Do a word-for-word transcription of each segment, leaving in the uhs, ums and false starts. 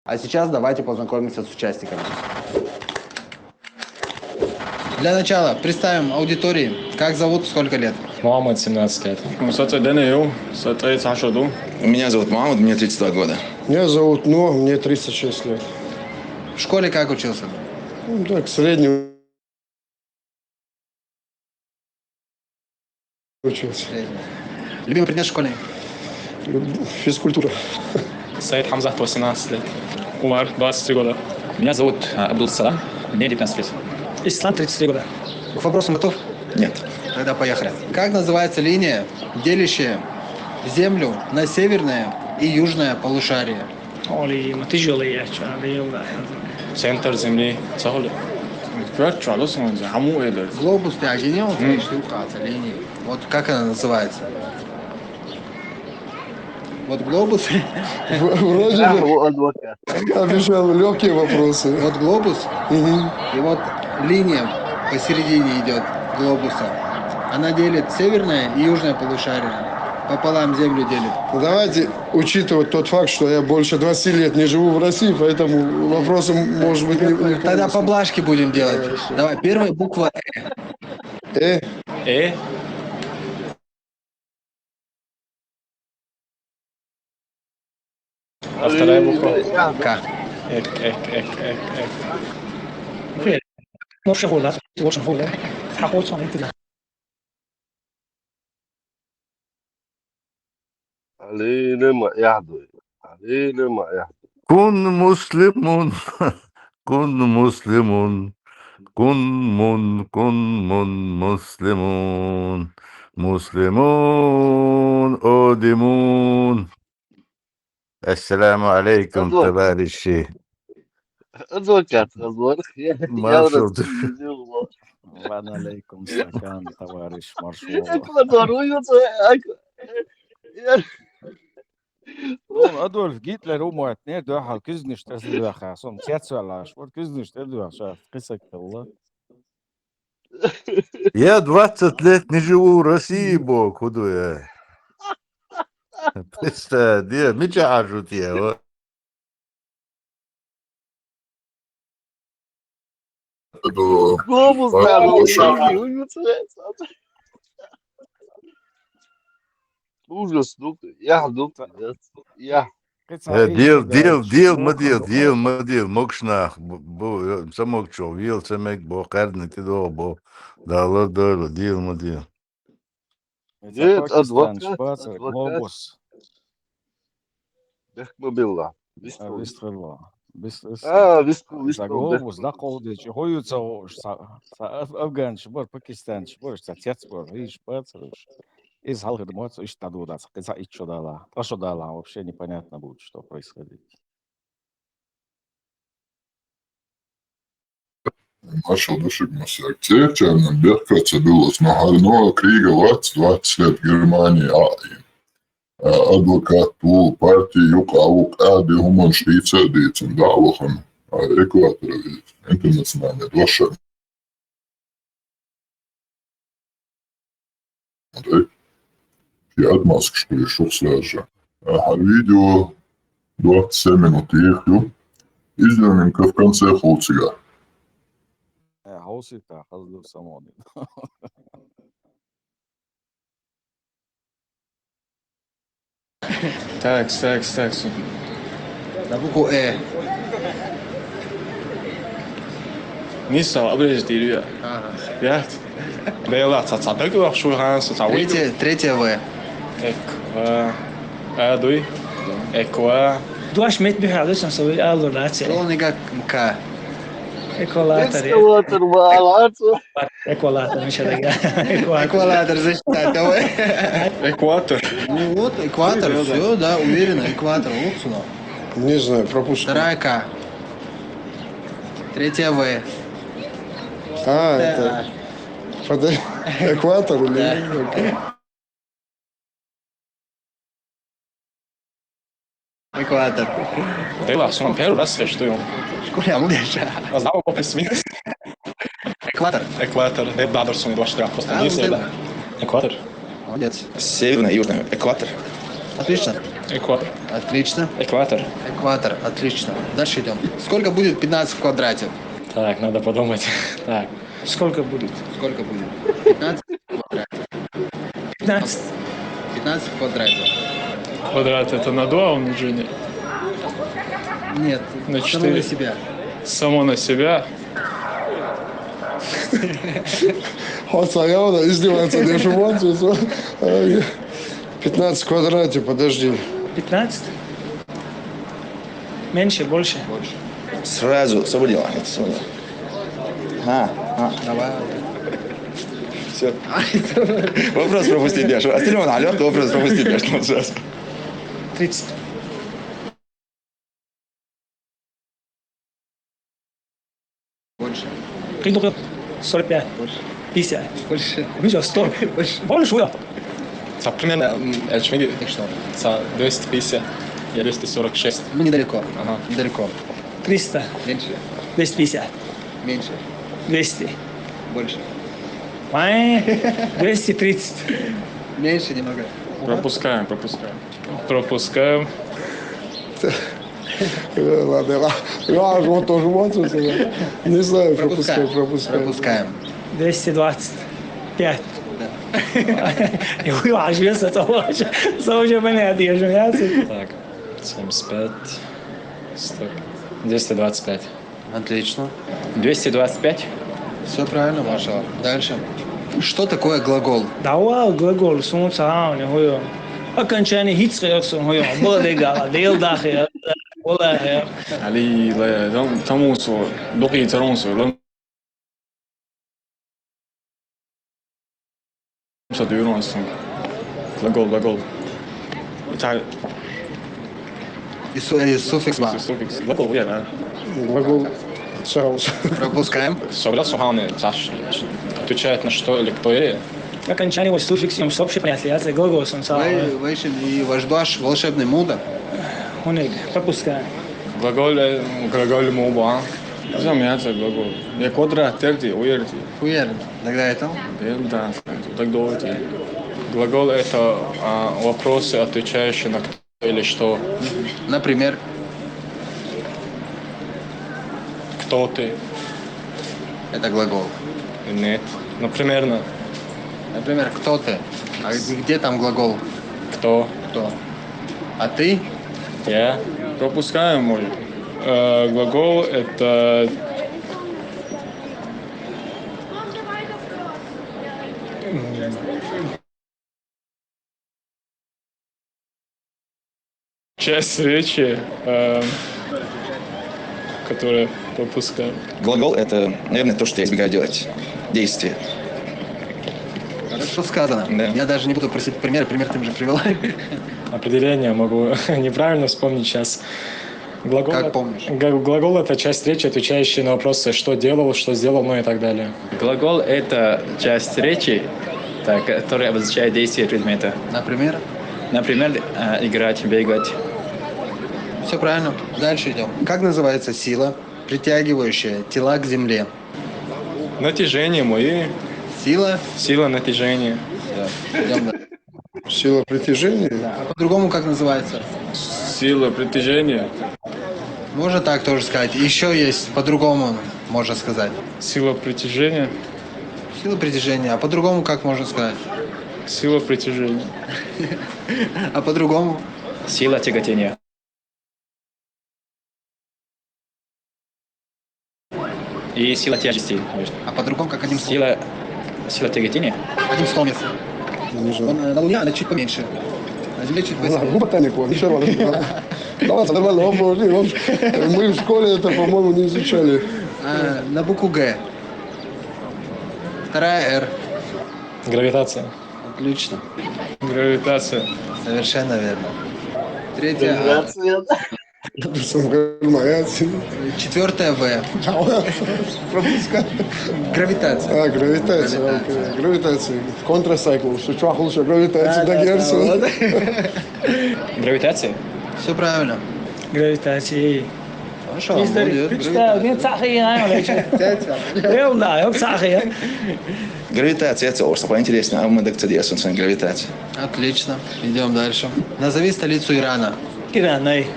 А сейчас давайте познакомимся с участниками. Для начала представим аудитории, как зовут, сколько лет. Мухаммад, семнадцать лет. Соцу Даниил, соцу Сашоду. Меня зовут Мухаммад, мне тридцать два года. Меня зовут Нур, мне тридцать шесть лет. В школе как учился? Ну, так, средний учился. Любимый предмет школьный? Физкультура. Саид Хамзат, восемнадцать лет. Умар, двадцать три года. Меня зовут, а, Абдул Салам, мне девятнадцать лет. Ислам, тридцать три года. К вопросам готов? Нет. Тогда поехали. Как называется линия, делящая Землю на северное и южное полушарие? Оли, ма тижолы я ча, да я ла. Центр Земли, цахули. Короче, алос он за, аму эдер. Глобус ты оценил, что линия. Вот как она называется? Вот глобус. В-, вроде бы. Обещал лёгкие вопросы. Вот глобус, и вот линия посередине идёт глобуса. Она делит северное и южное полушарие. Пополам землю делит. Ну, давайте учитывать тот факт, что я больше двадцати лет не живу в России, поэтому вопросы, может быть, не, не... Тогда полностью. Поблажки будем делать. Хорошо. Давай, первая буква Э. Э? А вторая буква? К. Эк, эк, эк, эк, эк. Ну, всё, хуйня, всё, хуйня. Хакуцон, это да. Алина ма яхду. Алина ма яхду. Кун муслимун. Кун муслимун. Кун мун, кун мун муслимун. Муслимун одимун. Ассаламу алейкум, товарищи. Адвокат, адвокат. Я, я... Маршал. Ва алейкум салам, товарищ Маршал. Адвокат, ой, вот, а, я... Ну, Адольф Гитлер умойтнер, дуьхьал куьзнаш тӀе духьа, сон цецвеллаш, вот куьзнаш тӀе духьа, ша, кхисак талла. Я двадцать лет не живу в России, бо, куда я? Представь, я, мича ажут я, вот. Глобус, да, глобус. Ужас, ну, я, ну, я. Э, дел, дел, дел, ма дел, дел, ма дел, могушнах, бу, бу, э, ца могучо, вел, ца мег, бо, къаьрдина кӀи догӀу, бо, далар дойла, дел, ма дел. Нет, адвокат, адвокат. Глобус. Бехк ма билла. А, вистхилла. Вистхилла. Вис-, вис-, а, вистхилла, вистхилла, глобус, бехк ма билла. ДӀакъовдийча, хӀу ю ца вуш, ца, ца аф-, афганча бар, пакистанча бар, ца цец бар, хӀиш бацараш. Иза хьалхара моца, иштта дӀадодац, кхин цхьа итт шо дала, ткъа шо дала, вообще непонятно будет, что происходит. Маршал ду шуга массаьрга. Церчарна бехк ца биллалц, но хӀара Ноа Крига вац, двадцать лет Германии а, а, адвокат ву, парти юкъа ву, къаьди хӀуманаш дийца а дийцина, дӀа а вахана, а, экватор а вийца, интернациональный дош а. Ай, ши отмазкаш кхуьйсу шух сразу же. А, хӀара видео двадцать семь минут ехаш ю. Изюминка в конце хул цигахь. Э, хьовсийта, хаза ду самони. Такс, такс, такс. На букву Э. Нийса обрезать дийр ю. Ага. Яц. Дела ца, ца даг вах шу ханса, ца... Третья, третья В. Эква. А, дуй. Эква. Дуаш мет бихьа, дусан сави алло лаце. Лонига К. Эквалатор. Эквалатор, ва, алаце. Эквалатор, мешалага. Эквалатор. Эквалатор, засчитать, давай. Экватор. Ну вот, экватор, всё, да, уверенно, экватор. Вот сюда. Не знаю, пропущено. Вторая К. Третья В. А, это... Под-, экватор или... Да. Экватор. Дела, сон первый раз слышу, что он. Школе амудеша. А знал, что смеюсь. Экватор. Экватор. Э, да, сон два штука, просто... А, не вот знаю, это. Да. Экватор. Молодец. Северный, южный экватор. Отлично. Экватор. Отлично. Экватор. Экватор, отлично. Дальше идем. Сколько будет пятнадцать в квадрате? Так, надо подумать. Так. Сколько будет? Сколько будет? Пятнадцать в квадрате. Пятнадцать. Пятнадцать в квадрате. Квадрат — это на два умножение? Нет, на четыре. Само на себя. Само на себя. Он явно издевается, не шутит. Пятнадцать в квадрате, подожди. Пятнадцать? Меньше, больше? Больше. Сразу, свободен, свободен. А, а. Давай. Все. Вопрос пропустить, Яш. А Силиман, а лёгкий вопрос пропустить, Яш, вот сейчас. Тридцать. Больше. Кыйдукъ. Сорок пять. Больше. Пятьдесят. Больше. Видишь, сто. Больше. Больше, уя. Са примерно, м, я чё видел? И что? Са двести пятьдесят. Я двести сорок шесть. Ну, недалеко. Ага. Недалеко. Триста. Меньше. Двести пятьдесят. Меньше. Двести. Больше. Ай, двести тридцать. Меньше немного. Пропускаем, пропускаем. Пропускаем. Э, ладно, ладно. Я же вот тоже вот, вот, вот. Не знаю, пропускаем, пропускаем. Пропускаем. Двести двадцать пять. Да. И вы аж вес это вообще, это вообще понятно, я же мясо. Так, семьдесят пять, сто, двести двадцать пять. Отлично. Двести двадцать пять. Все правильно, Маша. Дальше. Что такое глагол? Давай глагол, солнце, а, у него, окончание, хиц, хуё. Было дегала, дел дахе, было, э. Али, ле, там, там он со, дохи царон со, лам. Что ты вернулся? Глагол, глагол. Так. И су-, и суффикс ма. Суффикс. Глагол, я, да. Глагол. Всё. Пропускаем. Собрал суханы, Саш, отвечает на что или кто или? Окончание его суффиксом с общей пронаунсиацией глагол солнце. Вай-, вайшин и ваш дуаш волшебный муда. Хунег, пропускаем. Глагол, э, глагол муба. Замяться глагол. Я квадрат, терти, уерти. Уерти. Тогда это? Э, да, так давайте. Глагол — это, а, вопросы, отвечающие на кто или что. Например? Кто ты? Это глагол. Нет. Ну, примерно. Например, кто ты? А где, где там глагол? Кто? Кто? А ты? Я. Пропускаем, может. Э, глагол — это, м, часть речи, э, которая пропускаем. Глагол — это, наверное, то, что я избегаю делать. Действие. Хорошо сказано. Да. Я даже не буду просить пример, пример ты уже привела. Определение могу неправильно вспомнить сейчас. Глагол — как это, помнишь? Г-, глагол — это часть речи, отвечающая на вопросы, что делал, что сделал, ну и так далее. Глагол — это часть речи, так, которая обозначает действие предмета. Например? Например, а, играть, бегать. Все правильно. Дальше идем. Как называется сила, притягивающая тела к земле? Натяжение мои. Сила? Сила натяжения. Да. Идем дальше. Сила притяжения? Да. А по-другому как называется? Сила притяжения. Можно так тоже сказать. Еще есть, по-другому можно сказать. Сила притяжения. Сила притяжения. А по-другому как можно сказать? Сила притяжения. А по-другому? Сила тяготения. И сила тяжести, может. А по-другому, как одним словом? Сила, сила тяготения? Одним словом, если. Не знаю. Он, э, на Луне, она чуть поменьше. На Земле чуть... Ладно, глупо, Таня, вот, ещё раз. Давай, нормально, вопрос, вопрос. Мы в школе это, по-моему, не изучали. А, на букву Г. Вторая Р. Гравитация. Отлично. Гравитация. Совершенно верно. Третья А. Гравитация. Моя. Четвёртая В. Пропускай. Гравитация. А, гравитация, Гравитация. Окей. Гравитация. Контрасайкл. Что, чё, лучше гравитация, да, да, да, герц. Да, вот. Гравитация? Всё правильно. Гравитация. Хорошо, молодец, гравитация. Гравитация. Гравитация, это просто поинтереснее, а мы так интересно, а мы так интересно, гравитация. Отлично. Идем дальше. Назови столицу Ирана. Иран, ай.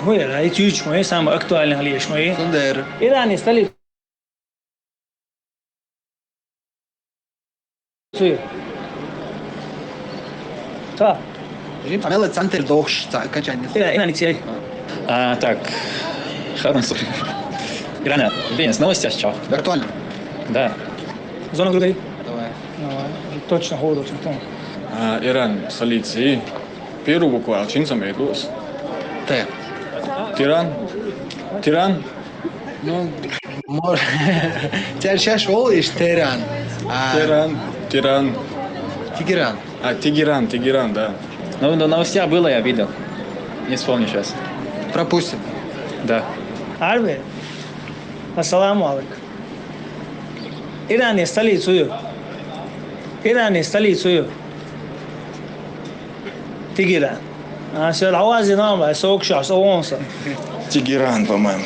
Ой, ай, тюч, мой самый актуальный алиш, мой. Сандер. Иран и столица. Цуй. Та. Жим, Памела, центр дохш, ца-, качание. Ира, Ира, Алексей. А, так. Хорошо. Ирана, Денис, новости сейчас. Актуально. Да. Зона грудей. Давай. Давай. Точно, ходу, что там. А, Иран, столица. Первую букву алчинцам эдлус. Т. Тиран. Тиран. Ну, может. Тебя сейчас шел из Теран. А, Тиран. Тиран. Тегеран. А, Тегеран, Тегеран, да. Ну, на новостях было, я видел. Не вспомню сейчас. Пропустим. Да. Арби. Ассаламу алейкум. Иран и столицу. Иран и столицу. Тегеран. А, всё, Авази нам, а, сок щас, он сам. Тегеран, по-моему.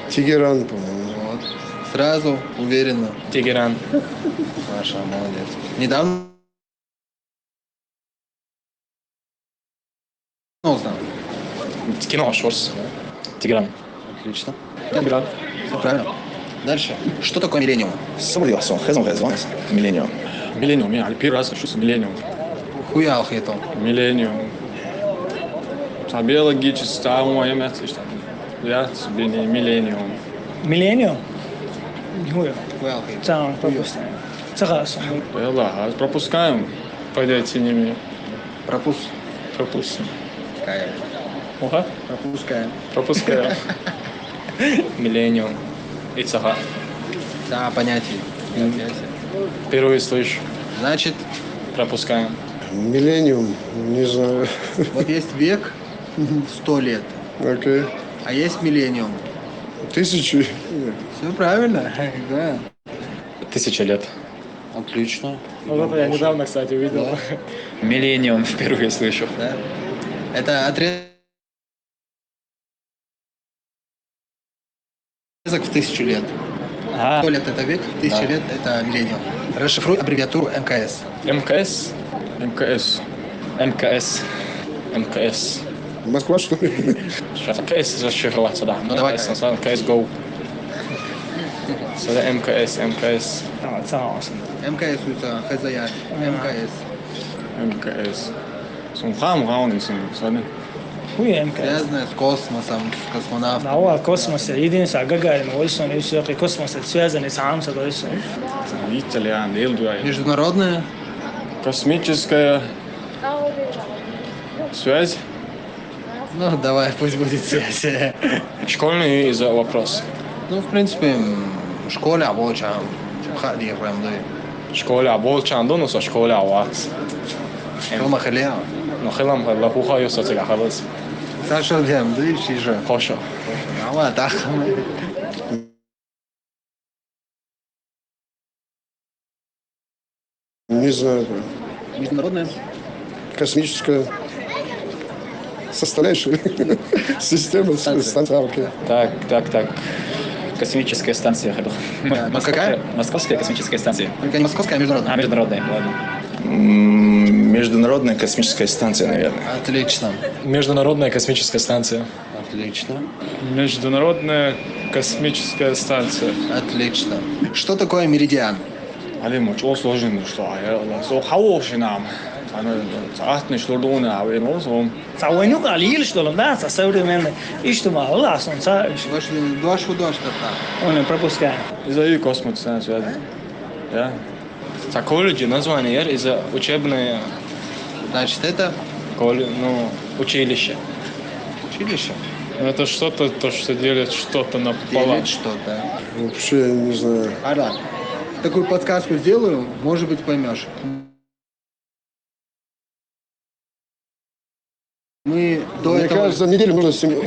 Тегеран, по-моему. Вот. Сразу, уверенно. Тегеран. Маша, молодец. Недавно узнал. Кино Шорс. Тегеран. Отлично. Тегеран. Всё правильно. Дальше. Что такое миллениум? Сымыр ясон, хезон хезон, миллениум. Миллениум, я первый раз слышу миллениум. Хуял хето. Миллениум. Са биологически, та, он, я мят, ишта. Я, с-, бини-, миллениум. Миллениум? Хуя. Хуял хето. Цаун, пропустим. Цагасон. Белла, а пропускаем. Понятия не имею. Пропус-. Пропустим. Кайф. Оха? Пропускаем. Пропускаем. Миллениум. И цаха. Да, понятие. М. Понятие. Впервые слышу. Значит, пропускаем. Миллениум, не знаю. Вот есть век, сто лет. Окей. А есть миллениум. Тысячи. Всё правильно. Да. Тысяча лет. Отлично. Вот это я недавно, кстати, увидел. Да. Миллениум впервые слышу. Да. Это отрезок в тысячу лет. А. Сто лет — это век, тысяча лет — это миллениум. Расшифруй аббревиатуру М К С. М К С. М К С. М К С. М К С. Москва, что ли? Сейчас М К С зашифроваться, да. Ну, давай. М К С, М К С Go. С М К С, М К С. А, цаосын. М К С уйца, хозяин. А. М К С. М К С. Сон хам гаун исын, саны. Хуй М К С. Связанное с космосом, с космонавтами. Да, о, космос, единственное, Гагарин, Ольсон, и всё, и космос, это связано с Амсом, Ольсон. Итальян, Эльдуай. Международное? Космическая связь? Ну, давай, пусть будет связь. Школьный из-, вопрос. Ну, в принципе, м, школе обучаем. Чё, ходил прям, да. Школе обучаем, да, ну, со школе авац. Хылма хыле. Ну, хылам хылла, хуха ю социга халас. Саша дем, да, и чижа. Хоша. Ама, так. Не знаю. Международная. Космическая составляющая. Система, станция. Станция, окей. Так, так, так. Космическая станция, я хотел. Да, Московская, какая? Московская космическая станция. Только не московская, а международная. А, международная, ладно. М, Международная космическая станция, наверное. Отлично. Международная космическая станция. Отлично. Международная космическая станция. Отлично. Что такое меридиан? Алим, очень сложно, что, а я, со хавошинам. Она, цатный, что думаю, а вы, ну, сон. Цавойнук алил, что ли, да, со современной. И что мало, а сон, ца-, Дальше, дальше, дальше, так. Он пропускает. Из-за и космос, связь. Я. Са колледжи название, я, из-за учебное. Значит, это? Колле-, ну, училище. Училище? Ну, это что-то, то, что делит что-то напополам. Делит что-то. Вообще не знаю. Ара, такую подсказку сделаю, может быть, поймёшь. Мы до Мне этого кажется, за неделю можно с ним.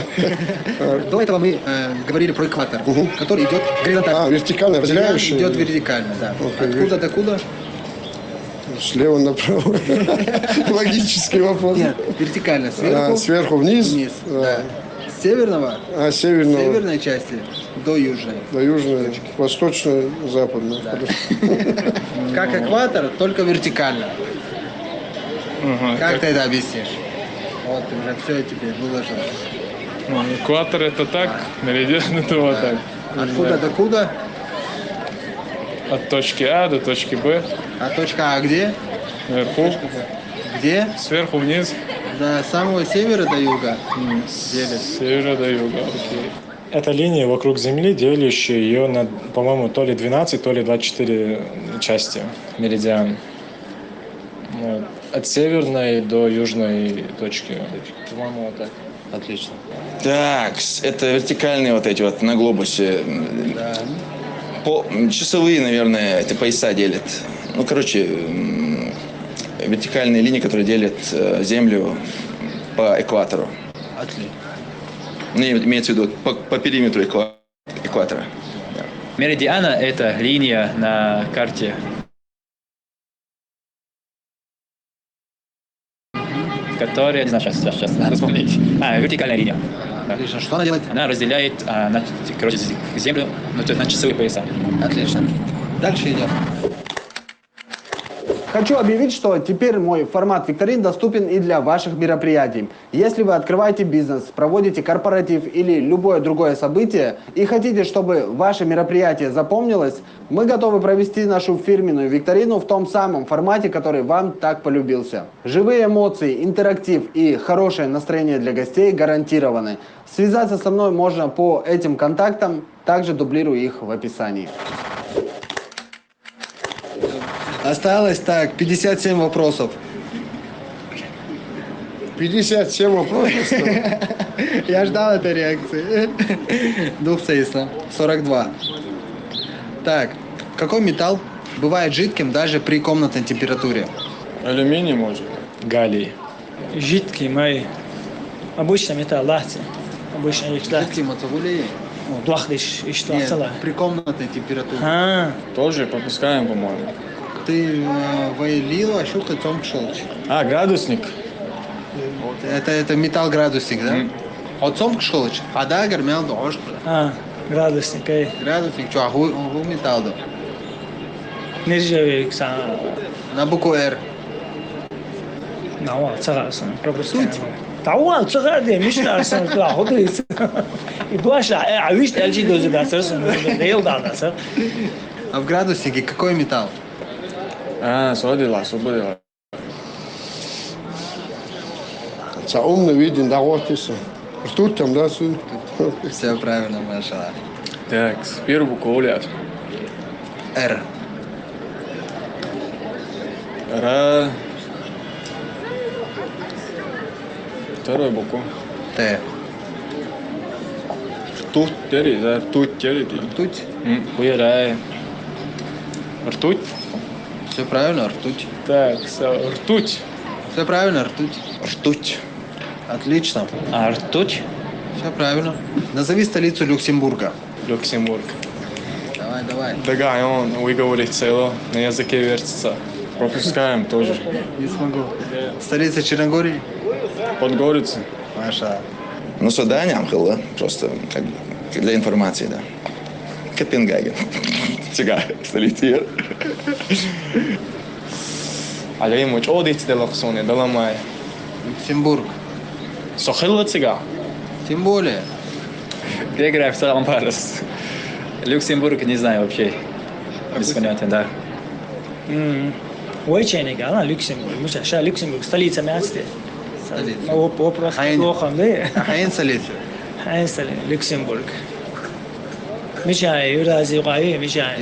До этого мы, э, говорили про экватор, Мгм. который идёт горизонтально. А, вертикально, Меридиан разделяющий. Идёт вертикально, да. Окей. Откуда докуда? Слева направо. Логический вопрос. Нет, вертикально, сверху. А, сверху вниз? Вниз, А. да. Северного? А северного Северной части до южной. До южной, восточной, западной. Да. Как экватор, только вертикально. Ага, Как ты это объяснишь? Вот ты уже все теперь выложил. Ну, экватор это так, меридиан это вот так. Откуда до куда? От точки А до точки Б. А точка А где? Вверху, Где? Сверху вниз. До самого севера до юга. С севера до юга, окей. Это линия вокруг Земли, делющая ее на, по-моему, то ли двенадцать, то ли двадцать четыре части, меридиан. Вот. От северной до южной точки. По-моему, вот так. Отлично. Так, это вертикальные вот эти вот на глобусе. Да. По, часовые, наверное, это пояса делят. Ну, короче, вертикальные линии, которые делят э, Землю по экватору. Отлично. Ну, имеется в виду по, по периметру экватора. Меридиана — это линия на карте, которая, не знаю, сейчас, сейчас, сейчас надо вспомнить. А, вертикальная линия. Отлично. Что она делает? Она разделяет, а, на, короче, землю, ну, то есть на часовые пояса. Отлично. Дальше идем. Хочу объявить, что теперь мой формат викторин доступен и для ваших мероприятий. Если вы открываете бизнес, проводите корпоратив или любое другое событие и хотите, чтобы ваше мероприятие запомнилось, мы готовы провести нашу фирменную викторину в том самом формате, который вам так полюбился. Живые эмоции, интерактив и хорошее настроение для гостей гарантированы. Связаться со мной можно по этим контактам, также дублирую их в описании. Осталось так, пятьдесят семь вопросов. Пятьдесят семь вопросов. Я ждал этой реакции. Дух сейсна. Сорок два. Так, какой металл бывает жидким даже при комнатной температуре? Алюминий, может. Галлий. Жидкий май. Обычный металл, лахти. Обычный вещь, лахти. Жидкий мотовулей? Дуах диш, ишта Нет, сала. При комнатной температуре. А, Тоже пропускаем, по-моему. Ты э, вайлила, щука, цомк шелч. А, градусник. Это, это металл градусник, да? М. От цомк шелч, а да, гермел да ошкла. А, градусник, эй. Градусник, что, а ху, ху металл да? Нержавейк са. На букву Р. Нава, цагасан, пропускаем. Тава, цагаде, мишна сан, да, ходит. И дуаш, а виш элчи дозе да сар, сан, да, да, сар. А в градуснике какой металл? А, содила, субудила. Ца умный виден, да, вот и всё. Ртуть там, да, су? Все правильно, машалла. Так, с первой буквы Оля. Р. Ра. Вторую букву. Т. Ртуть тери, да, ртуть тери. Ртуть? М, Хуярай. Ртуть? Все правильно, ртуть. Так, со- ртуть. Все правильно, ртуть. Ртуть. Отлично. А ртуть? Все правильно. Назови столицу Люксембурга. Люксембург. Давай, давай. Дагай, он выговорить цело, на языке вертится. Пропускаем тоже. Не смогу. Столица Черногории? Подгорица. Маша. Ну, сюда ням хылы, просто как бы для информации, да. Копенгаген. Цыга, столица. Алейму, чё дить дело хсоне, даламай. Люксембург. Сохылла цыга. Тем более. География саламбарас. Люксембург, не знаю вообще. Без понятия, да. Войчайник, а, Люксембург. Миша, ша Люксембург, столица мясте. Столица. Вопрос Хайна. Плохо, да? Хайна столица? Хайна столица, Люксембург. Миша, Юрази Гай, Миша.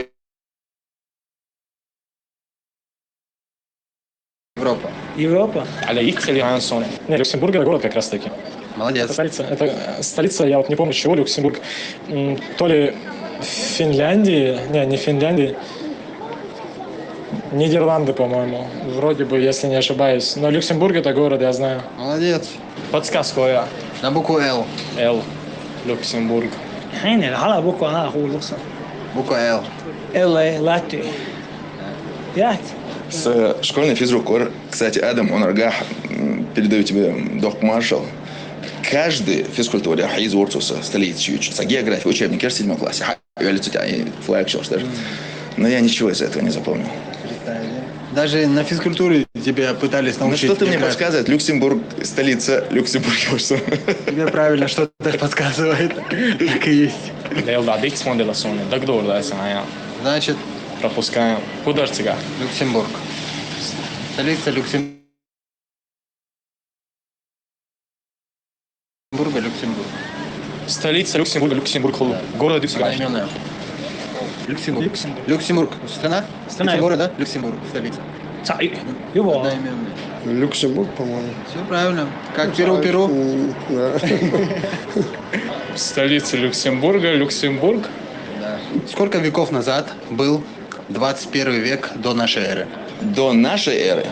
Европа. Европа. Аля их или Ансон. Не, Люксембург это город как раз таки. Молодец. Столица, это э, столица, я вот не помню чего, Люксембург. М, То ли Финляндии, не, не Финляндии. Нидерланды, по-моему. Вроде бы, если не ошибаюсь. Но Люксембург это город, я знаю. Молодец. Подсказка я. На букву Л. Л. Люксембург. Хайна, хала буква на хулукса. Буква Л. Л, Латвия. Пять. С школьной физрукой. Кстати, Адам, он аргах, м, передаю тебе док маршал. каждый физкультуре, а из Урцуса, столицы, учится география, учебник, я же в седьмом классе, ха, я лицо тебя, и флаг, что ж. Но я ничего из этого не запомнил. Представили. Даже на физкультуре тебя пытались Ну научить. что ты мне географии. Подсказывает? Люксембург, столица Люксембурга, что? Тебе правильно что-то подсказывает. Так и есть. Leila dāvā dikts man dēlā suni. Dagdor dāsana, jā. Значит, Пропускаем. Куда же цыга? Люксембург. Столица Люксембурга. Люксембург. Столица Люксембурга, Люксембург. Город Люксембург. Одноименная. Люксембург. Люксембург. Страна? Страна. Город, да? Люксембург, столица. Цаи. Юбо. Одноименная. Люксембург, по-моему. Все правильно. Как Перу-Перу. М, да. Столица Люксембурга, Люксембург. Да. Сколько веков назад был двадцать первый век до нашей эры? До нашей эры.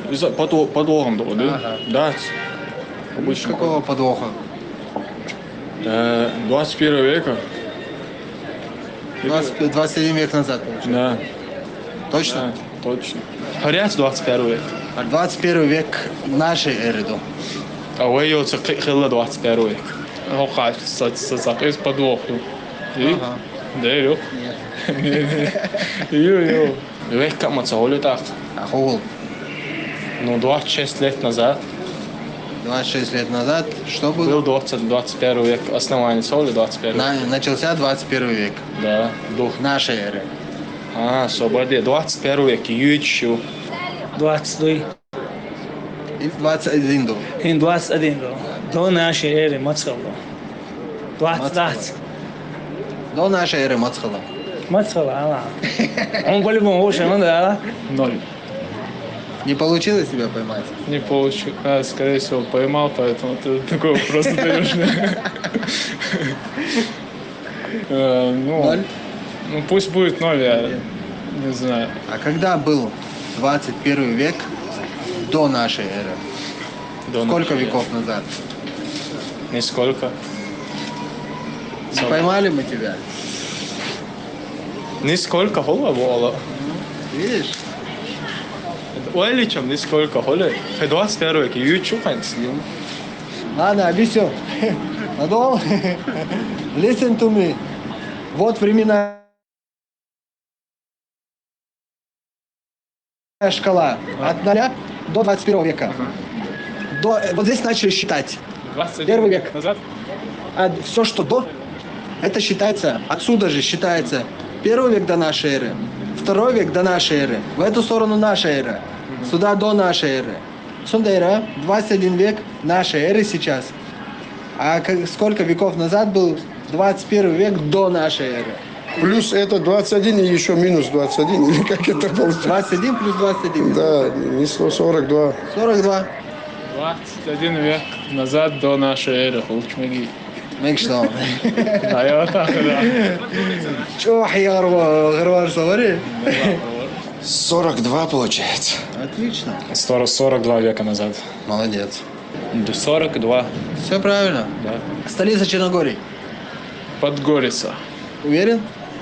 Из-за подво- подвохом было, да? Ага. Да. Видишь, какого подвоха? Э, двадцать первого века. двадцать, двадцать один век назад, получается. Да. Точно? Да, точно. Порядок двадцать первого века. А двадцать первый век нашей эры, да? А вы его хила двадцать первого века. Хохач, сацакис подвох. И? Ага. Да, Илюх? Ю, ю. Век как мы цаоли так. А хул. Ну, двадцать шесть лет назад. Двадцать шесть лет назад. Что было? Был двадцать, двадцать первый век. Основание цаоли двадцать первый. На- начался двадцать первый век Да, дух. нашей эры. А, собаде, двадцать первый век, ючу. Двадцать два. И двадцать один был. Ин двадцать один до. До нашей эры мацхал до. Двадцать двадцать. До нашей эры мацхала. Мацхал, ала. Он по-любому уже, ну да. Ноль. Не получилось тебя поймать? Не получил. А, скорее всего, поймал, поэтому ты такой вопрос задаешь. Э, ну, Ноль? Ну, пусть будет ноль, я не знаю. А когда был двадцать первый век до нашей эры? До Сколько нашей веков назад? Нисколько. Не поймали мы тебя? Нисколько хола вола. Видишь? Ойличам нисколько хола. Двадцать первый век, ючу, конечно. Ладно, объясню. Надолго? Listen to me. Вот времена шкала от нуля до двадцать первого века. До, э, вот здесь начали считать. двадцать Первый век. Назад? А все, что до, это считается, отсюда же считается первый век до нашей эры, второй век до нашей эры, в эту сторону наша эра, сюда до нашей эры. Сундера, двадцать один век нашей эры сейчас. А как- сколько веков назад был двадцать первый век до нашей эры? Плюс это двадцать один и еще минус двадцать один, или как это получается? Двадцать один плюс двадцать один. Да, не сто, сорок два. Сорок два. Двадцать один век назад до нашей эры, Хулчмеги. Make sure. Да, я вот так, да. Чё, я говорю, говорю, говорю. Сорок два получается. Отлично. Сто- сорок два века назад. Молодец. Да, сорок два. Все правильно. Да. Столица Черногории. Подгорица. Уверен?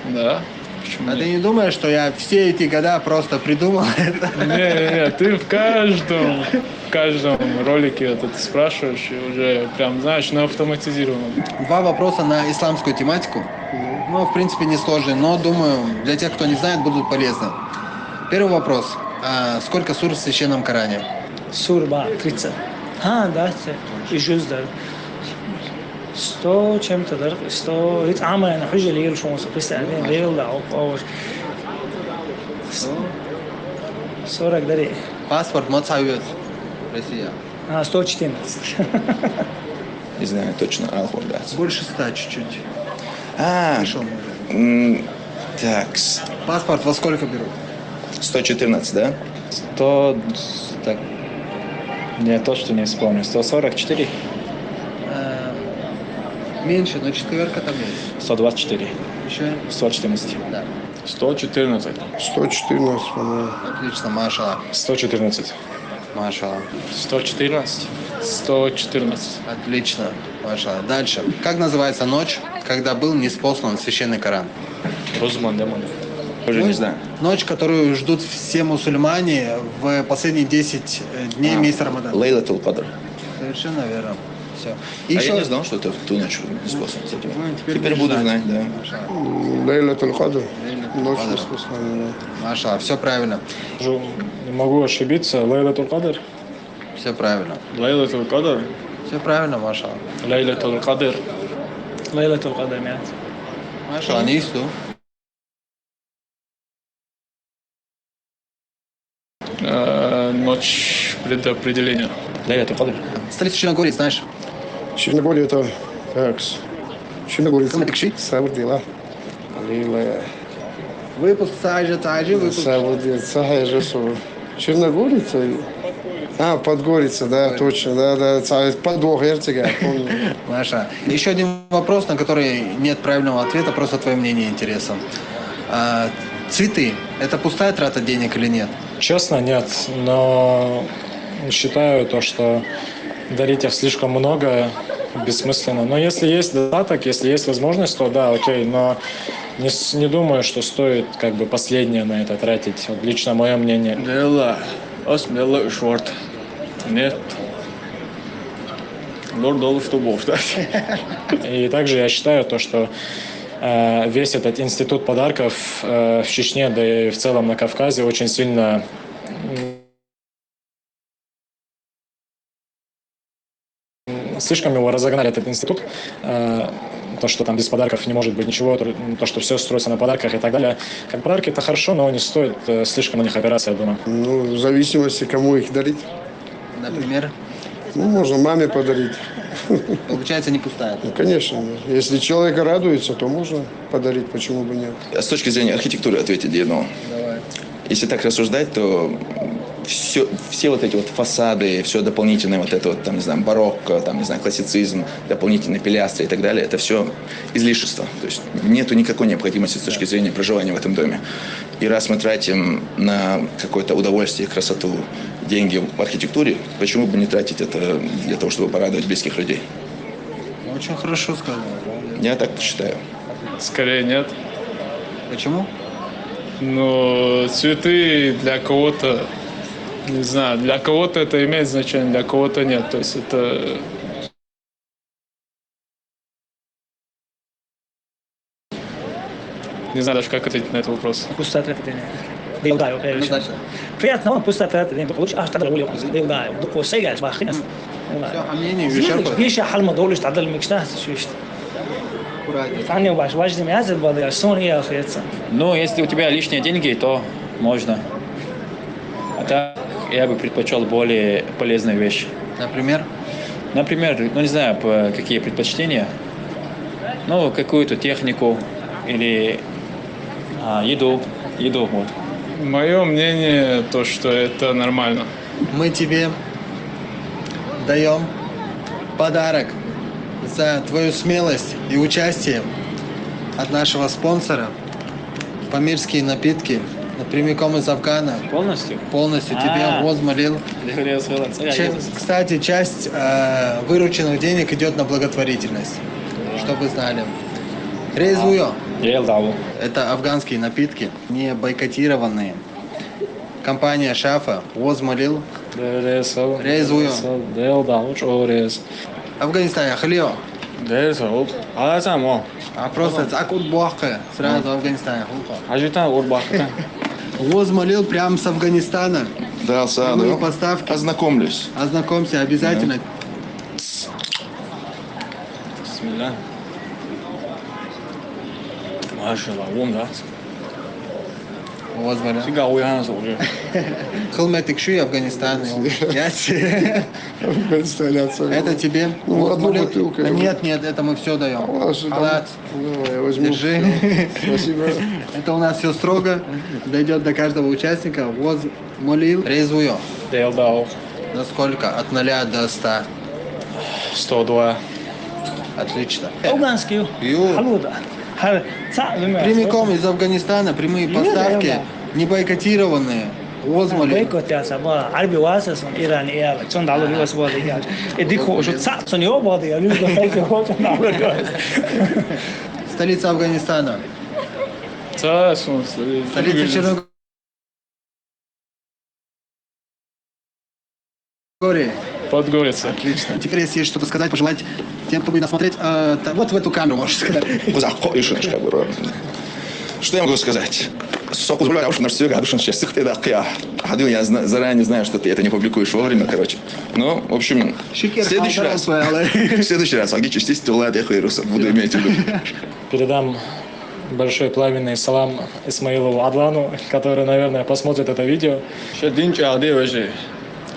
Да. Почему А ты нет? Не думаешь, что я все эти года просто придумал это? Не, не, не, ты в каждом, в каждом ролике вот это спрашиваешь, и уже прям, знаешь, на автоматизированном. Два вопроса на исламскую тематику. Ну, в принципе, не сложные, но, думаю, для тех, кто не знает, будут полезны. Первый вопрос. А сколько сур в Священном Коране? Сур ба, тридцать. А, да, это и жуз, да. Сто чем-то, да, сто. Ведь ама, я нахожу, лил, что он представляет, лил, да, оп, оп. Сорок, да. Паспорт Моцавец. Россия. А, сто четырнадцать. Не знаю точно, Алхурдас. Больше ста чуть-чуть. А, Пришел, может. м, так, с- Паспорт во сколько берут? сто четырнадцать, да? Сто... Так, я то, что не вспомню. Сто сорок четыре? Э, Меньше, но четверка там есть. Сто двадцать четыре. Еще? Сто четырнадцать. Да. Сто четырнадцать. Сто четырнадцать, по-моему. Отлично, машалла. Сто четырнадцать. Машалла. Сто четырнадцать. Сто четырнадцать. Отлично, машалла. Дальше. Как называется ночь, когда был ниспослан священный Коран? Розуман, демон. Тоже не знаю. Ночь, которую ждут все мусульмане в последние десять э, дней А, месяца Рамадан. Лейлатул Кадр. Совершенно верно. Все. А я не знал, что ты в ту ночь не спался с этим. Ну, теперь будешь знать, да. Лейлатуль Кадр. Ночь не спался, да. Маша, все правильно. Не могу ошибиться. Лейлатуль Кадр. Все правильно. Лейлатуль Кадр. Все правильно, Маша. Лейлатуль Кадр. Лейлатуль Кадр, нет. Маша, не что? Э, ночь предопределения. Лейлатуль Кадр. Столица Черногории, знаешь? Черногория это... Так, Черногория. Кымытыкши? Сабыр дела. Лейла. Выпуск сажа, сажа, выпуск. Сабыр дела, сахай же су. Черногория это... А, Подгорица, да, точно, да, да, ца-, подвох, я тебя помню. Маша, еще один вопрос, на который нет правильного ответа, просто твое мнение интересно. А, цветы, это пустая трата денег или нет? Честно, нет, но считаю то, что дарить их слишком много бессмысленно. Но если есть достаток, если есть возможность, то да, окей, но не, с- не думаю, что стоит как бы последнее на это тратить. Вот лично мое мнение. Лейла, ас мелла шорт. Нет. Лорд Олуф Тубов, да? И также я считаю то, что э, весь этот институт подарков э, в Чечне, да и в целом на Кавказе очень сильно м, слишком его разогнали, этот институт. Э, то, что там без подарков не может быть ничего, то, то, что все строится на подарках и так далее. Как подарки это хорошо, но не стоит э, слишком на них опираться, я думаю. Ну, в зависимости, кому их дарить. Например? Ну, можно маме подарить. Получается, не пустая. Ну, конечно, если человек радуется, то можно подарить, почему бы нет. А с точки зрения архитектуры ответить Дино. Давай. Если так рассуждать, то все, все вот эти вот фасады, все дополнительное вот это вот, там, не знаю, барокко, там, не знаю, классицизм, дополнительные пилястры и так далее, это все излишество. То есть нету никакой необходимости с точки зрения проживания в этом доме. И раз мы тратим на какое-то удовольствие, красоту, деньги в архитектуре, почему бы не тратить это для того, чтобы порадовать близких людей? Очень хорошо сказал. Я так считаю. Скорее нет. Почему? Ну, цветы для кого-то, не знаю, для кого-то это имеет значение, для кого-то нет. То есть это Не знаю даже, как ответить на этот вопрос. Пусть ответит, не. Да и ударил, конечно. Приятно, он пусть ответит, не получишь, аж тогда улёг. Да и ударил. Духу сегаешь, бахинас. Всё, а мнение Вишерпа? Пиша халма долуш тадал микшна, слышишь? Аккуратнее. Тани ваш, ваш земля, бада, сон и охеца. Ну, если у тебя лишние деньги, то можно. А так я бы предпочел более полезные вещи. Например? Например, ну не знаю, какие предпочтения. Ну, какую-то технику или а, еду. Еду, вот. Мое мнение, то, что это нормально. Мы тебе даем подарок за твою смелость и участие от нашего спонсора. Памирские напитки прямиком из Афгана. Полностью? Полностью тебе возмолил. Кстати, часть э, вырученных денег идет на благотворительность. Чтобы знали. Рейзуё. Это афганские напитки, не бойкотированные. Компания Шафа возмолил. Рейзуё. Афганистан, Хлио. Рейзуё. А просто акут бохка сразу Афганистан. Ажитан ур бохка. Возмолил прям с Афганистана. Да, сразу. Прямые поставки. Ознакомлюсь. Ознакомься обязательно. Бисмилла. Машалла, вон, да? Возможно. Всегда уяна уже. Хылметик шуй Афганистан. Афганистан. Это тебе. Ну, одну бутылку. Нет, нет, это мы все даем. Халат. Давай, я возьму. Держи. Спасибо. Это у нас все строго. Дойдет до каждого участника. Воз Молил. Рейзуё. Дел дал. На сколько? От нуля до ста. Сто два. Отлично. Афганский. Ю. Халуда. Прямиком из Афганистана, прямые поставки, не бойкотированные. Возмолил. Бойкот я саба. Арби васа сон Иран я. Чон дало васа бода я. Эдико шо ца сон ё бода я. Столица Афганистана. Ца сон. Столица Черногории. Гори. Подгорится. Отлично. Теперь, если есть что-то сказать, пожелать тем, кто будет нас смотреть, э, та- вот в эту камеру можешь сказать. Кузак, ко- ишь, ишь, как бы, ро- Что я могу сказать? Со кузбуля, а уж на всё, гадушин, сейчас сыхты да кия. Хадил, я зна- заранее знаю, что ты это не публикуешь вовремя, короче. Ну, в общем, в следующий раз. В следующий раз, а где частично, ладно, я хуй, буду иметь в виду. Передам большой пламенный салам Исмаилу Адлану, который, наверное, посмотрит это видео. Шо дин чӀагӀде вежарий.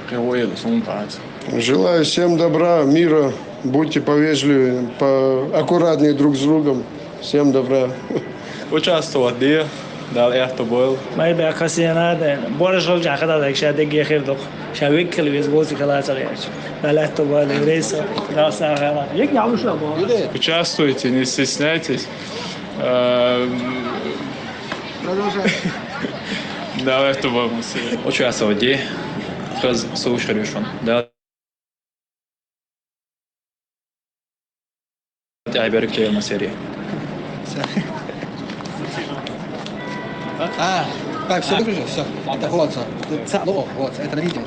Къе вайл сун тӀац. Желаю всем добра, мира. Будьте повежливее, поаккуратнее друг с другом. Всем добра. Участвовать де, Дала аьттув бойла. Майда касенада, боржал жахада, ша деге хир дох. Ша веккел вез бози калацар яч. Дала аьттув бойла, рейса, Дала сагъа. Як я уша бо. Участвуйте, не стесняйтесь. Эм, Продолжай. Дала аьттув бойла. Участвовать де. Хаз соуш хирвишон. Да. Тя берег чейна серия. А, так, все выключил, все. Это вот, всё. Ца- о, вот, это на видео.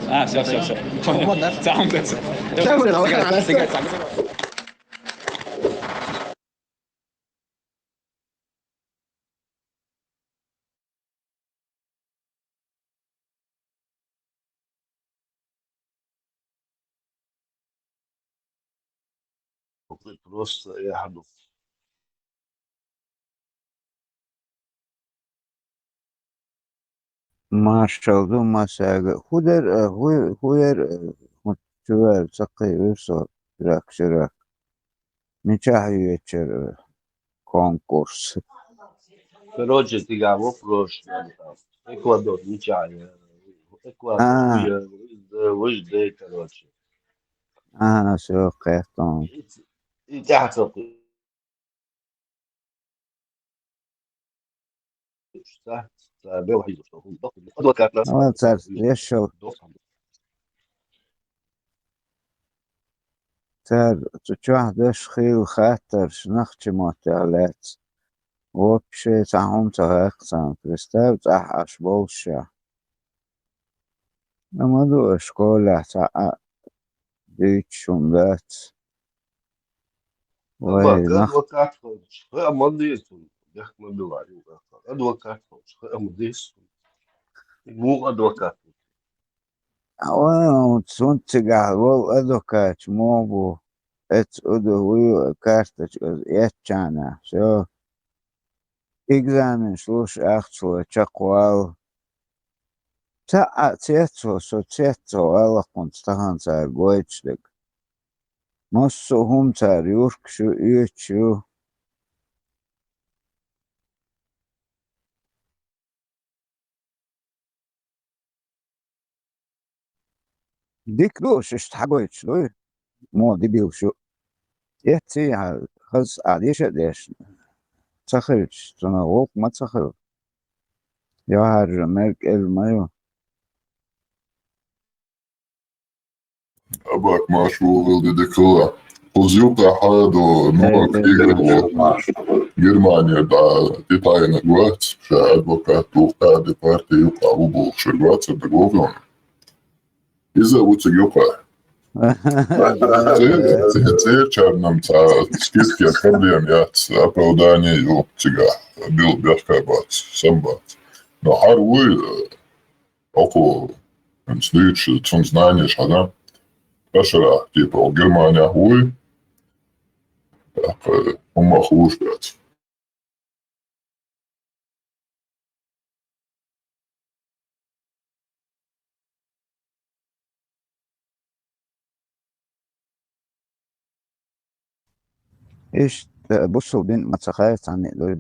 А, всё, всё, всё. Чё, вот, да? Сам, да. Всё, вырезал. Просто я гаду. Маршал ду масага. Худер, э, ху-, худер, э, ху-, чувар, саккхи, урсо, рак, ширак. Мичахь вечер, э, конкурс. Короче, ты я вопрос, э, там, Эквадор, ничего, э, Эквадор, А. Вы, э, вы, э, вы жде, короче. А, всё, кайфтон. И, и тяхцо. Ва цар ешал. Цар цу чохь деш хилла хаттарш нах чу моттех лаьцна. Вообще цхьа хӀума ца хаьхкина, представь, цӀахь Ӏаш болуш ша. Ма ду аш школехь цхьа а дуьйцуш хӀума дац. Вай, нах- Адвокат хилча, хаа ма деза цунна. Бехк ма билла, адвокат хилча, хаа ма деза цунна. Муха адвокат ву? Вай, цунна цигахь волу адвокаташ муха бу? Эца уду вуй карточка эцчана. Всё. Экзаменаш луш ахча лой чекхвала. Цхьа а цецо, со цецо, гӀалакхунца тахана цара гойтуш дерг. Массо а хӀума цара юркаш ю, оьцуш ю. Дика ду, шишта хьагойтуш дуй? Мо дибилла шу. Эцций хьан хаза а деша а дешна. Ца хилча, цунах гӀуллакх ма ца хила. Йохьаржа мер кӀел ма ю. Абак Маша вогӀал де декала. Кхуза юкъахь хьадо, ну, Германия дӀа тӀетаьӀнарг вац, ша адвокат ву, кхаа де парти юкъахь ву бохуш вац, даг вогӀал. Иза а ву цига юкъахь. Церачарна-м цхьа скидкин проблема яц, оправдание ю цигахь, бил бехкар бац, сам бац. Но хьар вуй, око, хӀинца дуьйцуш, цунна знанеш хьан, тӀашарахь, типа, Германехь вуй, тӀаккха хӀумма хууш дац. Иштта бусулба дин ма ца хайра цхьанне а дуй.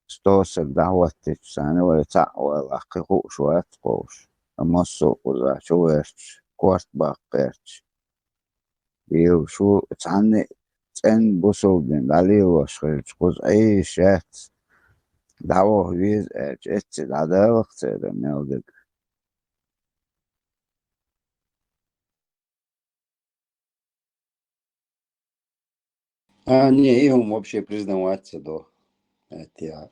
Сто саг дӀахӀоттича царна вай цхьаъ валахь, кхин хууш вац кховш. Массо а кхузахь чу гӀерташ, корта баккха гӀерташ. Лелаш ву цхьанне а цӀена бусулба дин дӀалелош хилча, кхуза Ӏийша яц, дӀаваха веза аьлча, эцци дӀадалахь церан мел дерг. А, не, и хӀума вообще признавать ца до. Это я.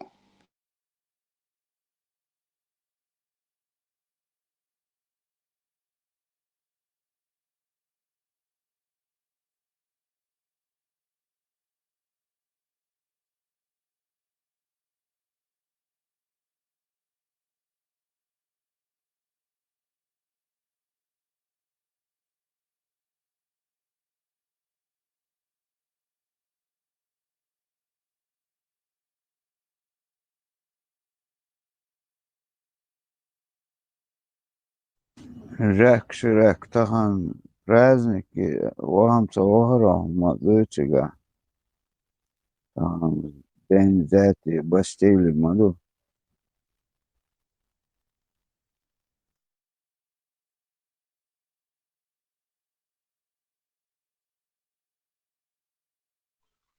Жак Ширак, тахан праздник, вахам ца вахара, ма дуьйцигахь. Тахан день взятия Бастилии ма ду.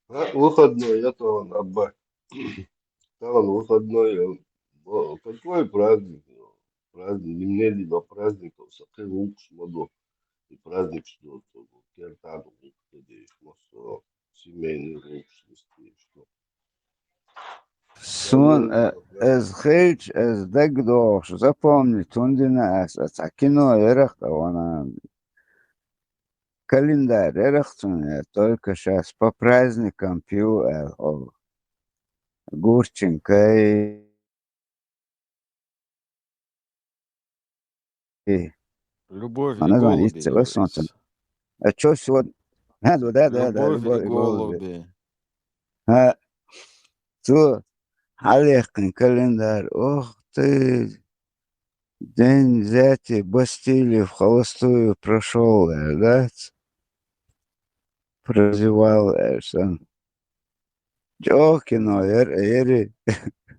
А, выходной, я то он, Абба. Там он выходной, он, о, какой праздник? Праздник, немедленно праздник, он сакхи лукс моду. И праздник, что то, кертаду лукс, что семейный лукс, что. Суна, э, эз хилча, эз дагадогӀуш, запомнить, хӀун дина аса, цхьа кино ярах тӀа ванан. Календарь ярах цунна, только щас по праздникам пью, э, о, Гурченко и Любовь и голуби. А чё сегодня? Да, да, да, да, да, любовь и голуби. А, цо хьалъяьккхина календарь. Ох ты, день взятия Бастилии в холостую прошёл, э, да? Прозевал, э, сан. ЧӀогӀа кино яра, яри,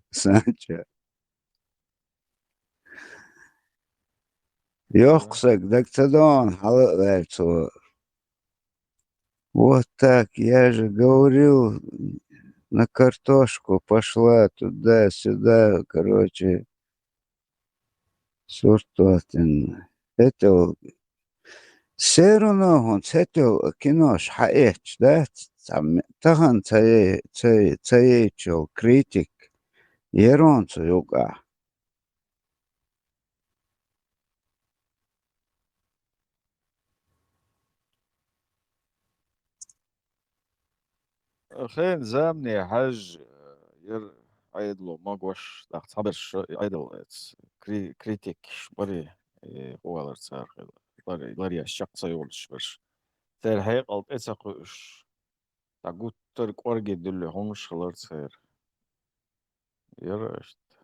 санча. Йоккха саг даг ца догӀу, хьала а ваьлла цо. Вот так, я же говорил, на картошку пошла туда-сюда, короче, сурт ватина. ХӀетал, все равно хӀун цхьател кинош хьаэцча, да, цхьа ме-, тахан ца е-, ца е-, ца ечул критик, ерон цу юкъахь. Хен замане хьаьжжа, яра Ӏедало могош, тӀаккха цхьаберш Ӏедал эц, кри-, критикаш бари, э, гӀо валар цара хила, лар-, ларъеш чекх ца йолуш берш. Церан хьекъал тӀе ца кхуьуш, цхьа гуттар а кӀорге дуьллу хӀумаш хилар церан. Яра иштта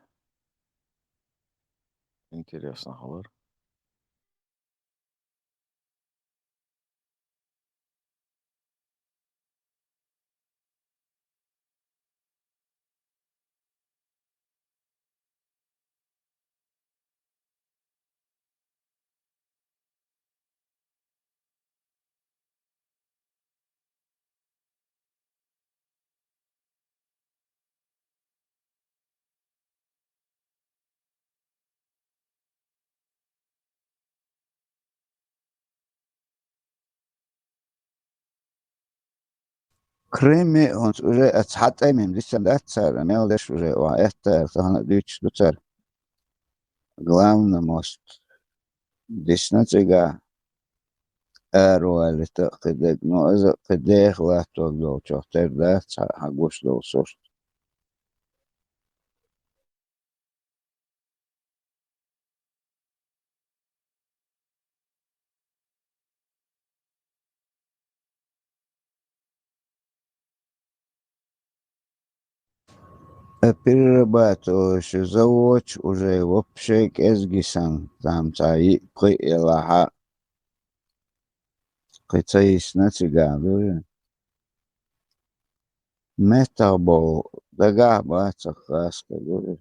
интересно хилар. Крыме хӀунца уже а цхьа тӀеман дисина дац цара, мел деш уже охьаэттара, тахана а дуьйцуш ду цара. Главный мост дисна цигахь, аравалита а кхидерг, ну, иза кхин деха латтор долчух тера дац хьан гуш долу сурт. А перерабатывающий завод уже вообще кӀезиг санна, там цхьа йиъ-пхиъ елахь а, кхин ца йисна цигахь, дуй. Меттахь болу дагахь бац ах хаска, дуй.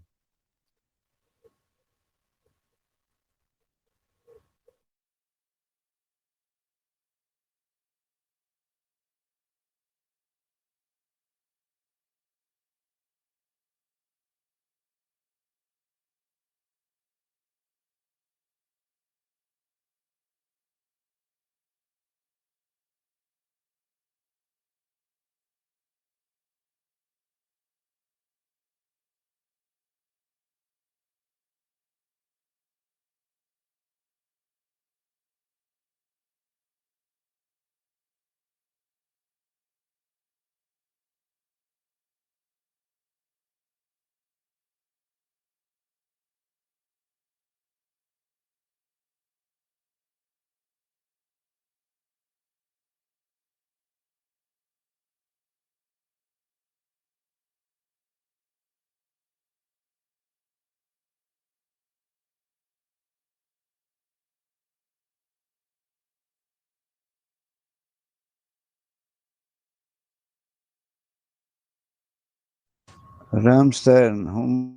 Рамштайн хӀума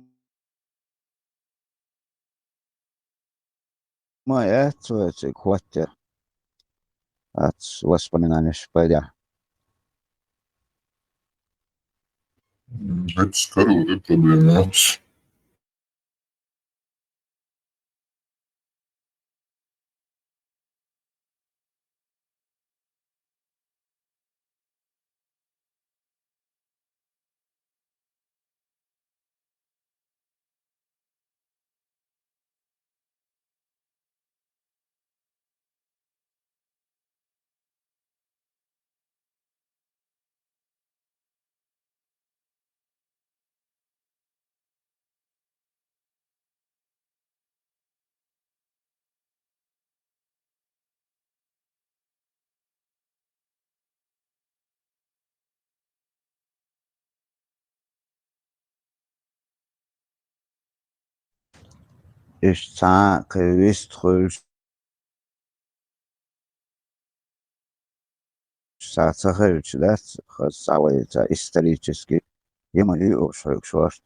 яц вай цига хӀоттар. Ац воспоминанеш пайда. М, это скоро проблема. Иштта цхьа кхин вист хуьлуш, цхьа ца хилча дац, хаза цхьа вай ца исторически йима юй уьш хьоьгуш варт.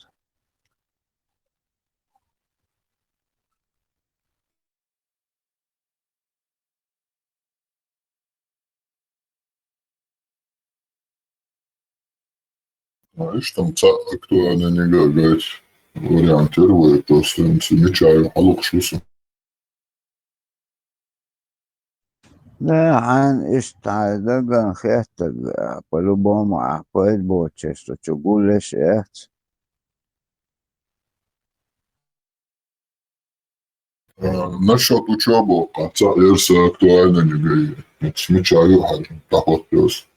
А, иштта цхьа актуальный нигагайт вариант яр вай, просто ца мича ю хьалукхуш ву со. Да, хьайна иштта хьайн даггара хеттарг, а, по-любому, а, пайда боцуш, со чу гулъеш а яц. А, насчёт учёбы, кхин цхьа ярса актуальный нигай, ца мича ю хьажа, тахоттайоз.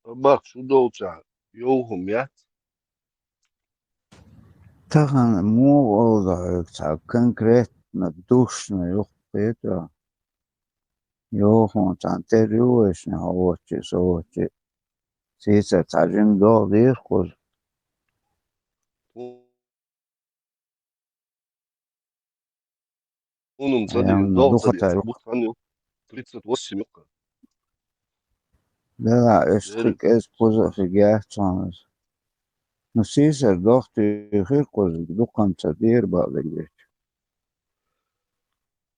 Амма шу долчохь йовхо яц. Тахана муха олу хьоьга цхьа конкретно душна юххе а? Йовхо цхьаьна тера ю вайшна, хьо воцчу, со воцчу. Сийсара цхьа жима догӀа дийр кхуза. Хьуна ца дийр, догӀа ца дийр, цхьа бутт хан ю, тридцать восемь ю-кх. Делахь, аш кхин кӀезиг кхуза а хир яц хьуна иза. Ну, сийсара догӀа туьйхира кхуза, дукха хан ца дийр бакъдерг дечу.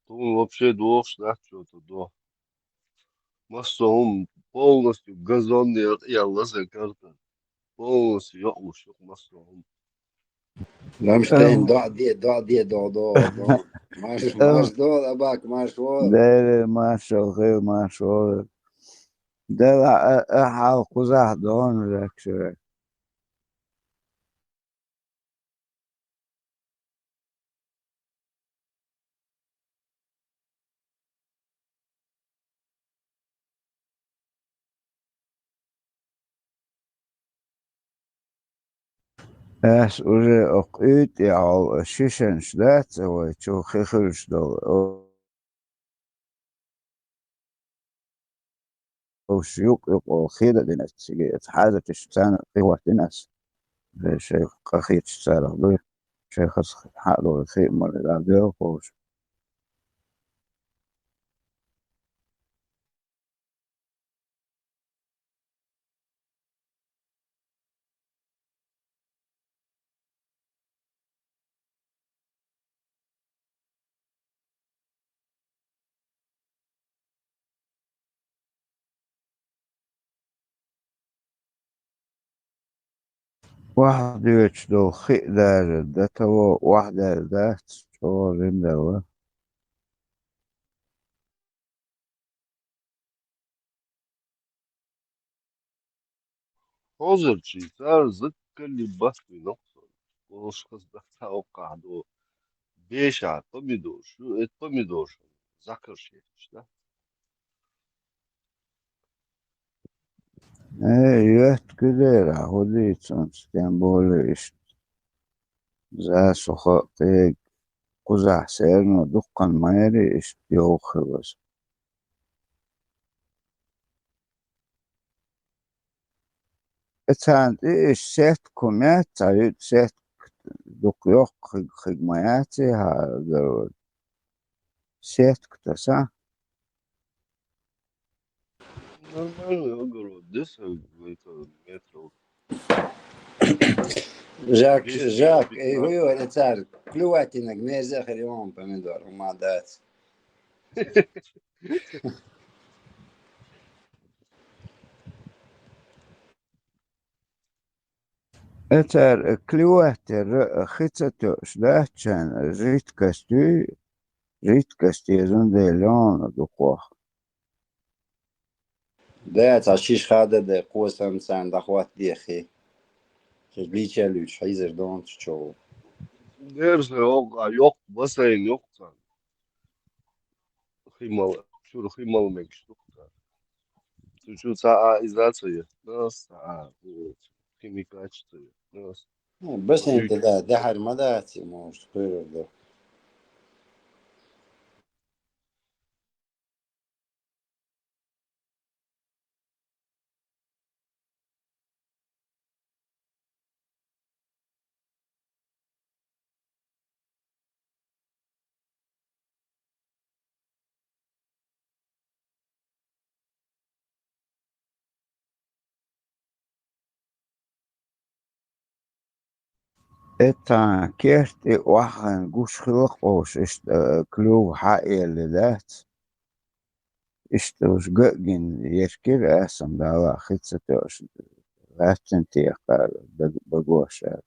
Тхуна вообще догӀуш дац чо ту догӀа. Массо а хӀума полностью газонный яла сан карта. Полностью йокъалуш ю массо а хӀума. Рамштайн, доӀа де, доӀа де, доӀа, доӀа, доӀа. Марш, марш, доӀа, Абак, марш, вон. Дера, маршалла хир, марш, вон. Дела, а, а, хьал кхузахь догӀу ваьш. Ас уже окху уьйтӀехула шишанаш дац а вай чу хи хуьлуш долу. Уьш юкъ-юкъа хеда дина цига, хьажаташ царна тӀехӀоттина ас. Шайх къахеташ царах дуй, шайхас хьа а догӀу хи а мара дӀа доьлхуш. Ваха доьчу долу хи а дажар дан таво, ваха даьр дац, чӀогӀа ринделла. Хозарчий цара зыккалли баст вина. Олуш хаза дац воккхахь ду. Беша, помидорш, ю, эт помидорш. Закарш ехаш, да? Э, йоьтту куьдера, хӀу дийцу оцу, тем более иштта. Засуха кхега кхузахь серано дуккхана ма яри иштта йовха хилаза. Э, царна тӀе иштта сетка хӀума яц, цхьа юьтӀа сетка дукха йоккха хиг, хиг ма яц и хьан огород. Сетка таса. Нормальный огород, десять метров. Жак, Десять Жак, метров. Эй, хуй, валя цар, клюватинаг мерза хрен помидор, ума дац. Э, цара клюватера хи ца тоьуш дац шайна, жидкость юй, жидкость езан дела леона дукхох. Да, цхьа шиш хада да, кхо санна царна дӀахӀоттаде хи. Шаьш лийча луьйчу хьийзар дончу чов. Дерза йоккха, йоккха бассейн йоккха царна. Химал, чуьра химал мегаш ду цара. Цу чу цхьа а иза ца е, нас, цхьа а, химикаташ ца е, нас. Ну, бассейн тӀе да, дехьар ма дац, может, кхуьйрар ду. Э, тхан керта тӀе охьахиъна гуш хилла-кх уьш, иштта, э, клюв хьаэлли дац. Иштта уьш ган а гина, еркира асам дала хи ца тоьуш, лаьттан тӀе кхара даг-, багоша.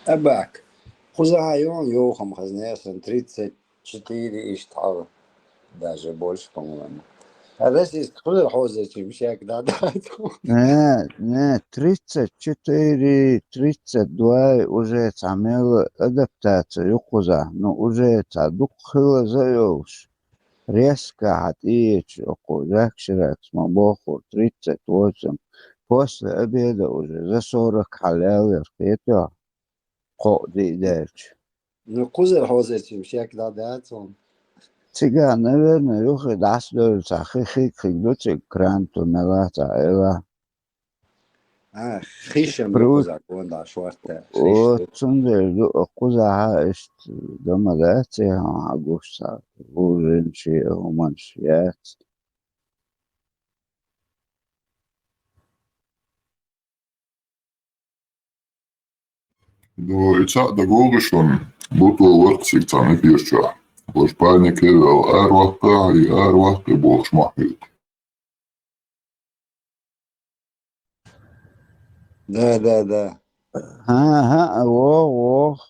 Абак. Кхузахьа йоьхна йохам хазна ясан тридцать четыре иштта хьал. Даже больше, по-моему. А российский кхузара хьозачи мишак да да. Не, не, тридцать четыре, тридцать два уже цхьа мел адаптация ю кхузахь. Ну, уже цхьа дукха хила за йолуш. Резко хьан тӀечу окху жакширакс ма бохур, тридцать восемь. После обеда уже за сорок хьалаьллера хетоьхьа. Кхоъ диъ даьлча. Ну, кхузара хьозарчим шек дӀадац хьуна. Цигахь, наверное, юххе дӀасадевлла цхьа хи хиг-хиг ду цига, кран ту мела цхьа эла. А, хишам ду Брус. Кхузахь гонда шорта. О, хиш ду. Цундела ду, кхузахьа иштта дан ма дац, хьан хьан гуш цхьа, вужин ши, хӀуманаш яц. Ну, и цхьаъ дагадогӀу шуна, бутол варх цига цхьана эфир чохь. Ваш паник хевал араваккха, и араваккха, и бохуш мохь хилла. Да, да, да. ХӀан, хӀан, вогӀу, вогӀу.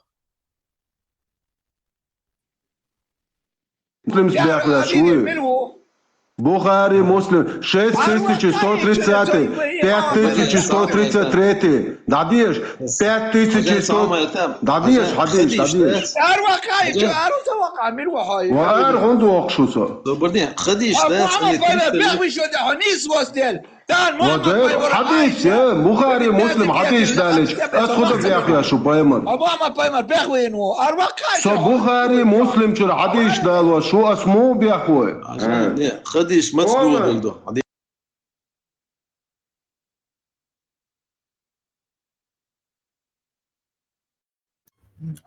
Муслимс бехлеш вуй. Бухари, Муслим, шесть тысяч сто тридцать, пять тысяч сто тридцать третий. Дадеш, пять тысяч сто. Дадеш, хадеш, дадеш. Ар вакъа, чу ар вакъа, мир вахай. Ва ар гунд вахшуса. Добрый день. Хадеш, да, Мухаммад, бехвиш да, ханис вас дел. Ва дер хадис, э, Бухари, Муслим хадис далеш. Ас худа бехвеш шу, пайгъамбар. Абама пайгъамбар бехвену. Ар вакъа. Со Бухари, Муслим чура хадис далва шу, ас му бехве. Хадис мацлуба булду.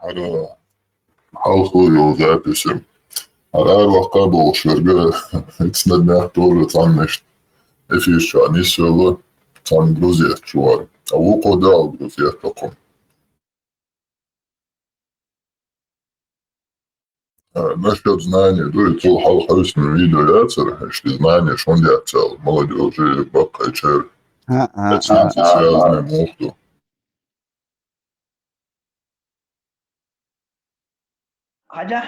ХӀара хьалху йол записи. ХӀара ар вакъа болуш верга, ицнад нах тоже цаннешт эфир чуани села цан Грузия чуар. А вукъо дал Грузия такъу. Э, насчет знания, да, и цул хьал хьалсна видео яцар, ишди знания шунд яцал, молодёжи, баккайчер, А, а, а, эценци а, связанный а. Мухту. Хьажа,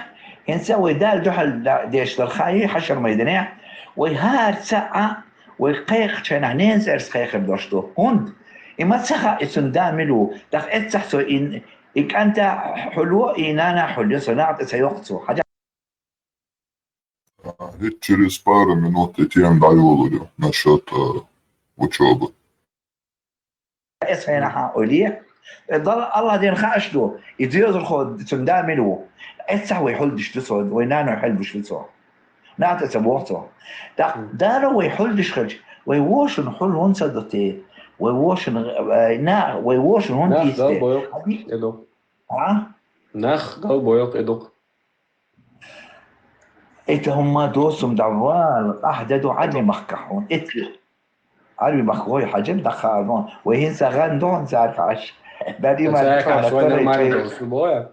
хӀинца вай Дала дуьхьал да-, деш дар хаи хьашар майданехь, вай хӀара ца а, вай кхайкхачайнахь ненца эрс кхайкхар дош ду. ХӀунда? И ма ца хаьа, и цун да мила ву, тӀаккха эццахь цо и, и кӀанта хьуло, и нана хьуло, со нагӀа тӀе ца йоккху цо. Хьажа. А, хӀинца через пару минут и тема дӀайолалу насчет, э, учёбы. Эс хенахьа оле, э, Дала, Аллах ден хааш ду, и дезархо цун да мила ву. Эццахь вай хьулдаш ду цо, вай нано хьулдаш ду цо. Ната ца боху цо. ТӀаккха Дала вай хьулдаш хилча, вай вошун хьул хӀунда ца ду те? Вай вошун, э, на, вай вошун хӀунда Нах дийс те? Галбойкъ Хьади-, и ду. А? Нах галбойкъ и ду. Эта хӀумма досум даввал, ахьдаду Ӏарби махкахь хьуна. Эцци. Ӏарби махка гӀой хьаджим даххаадон. Вай хӀинца гӀан дон цархаш. Дари ма Цархаш, тхона вай чай. Нормально дос, любое.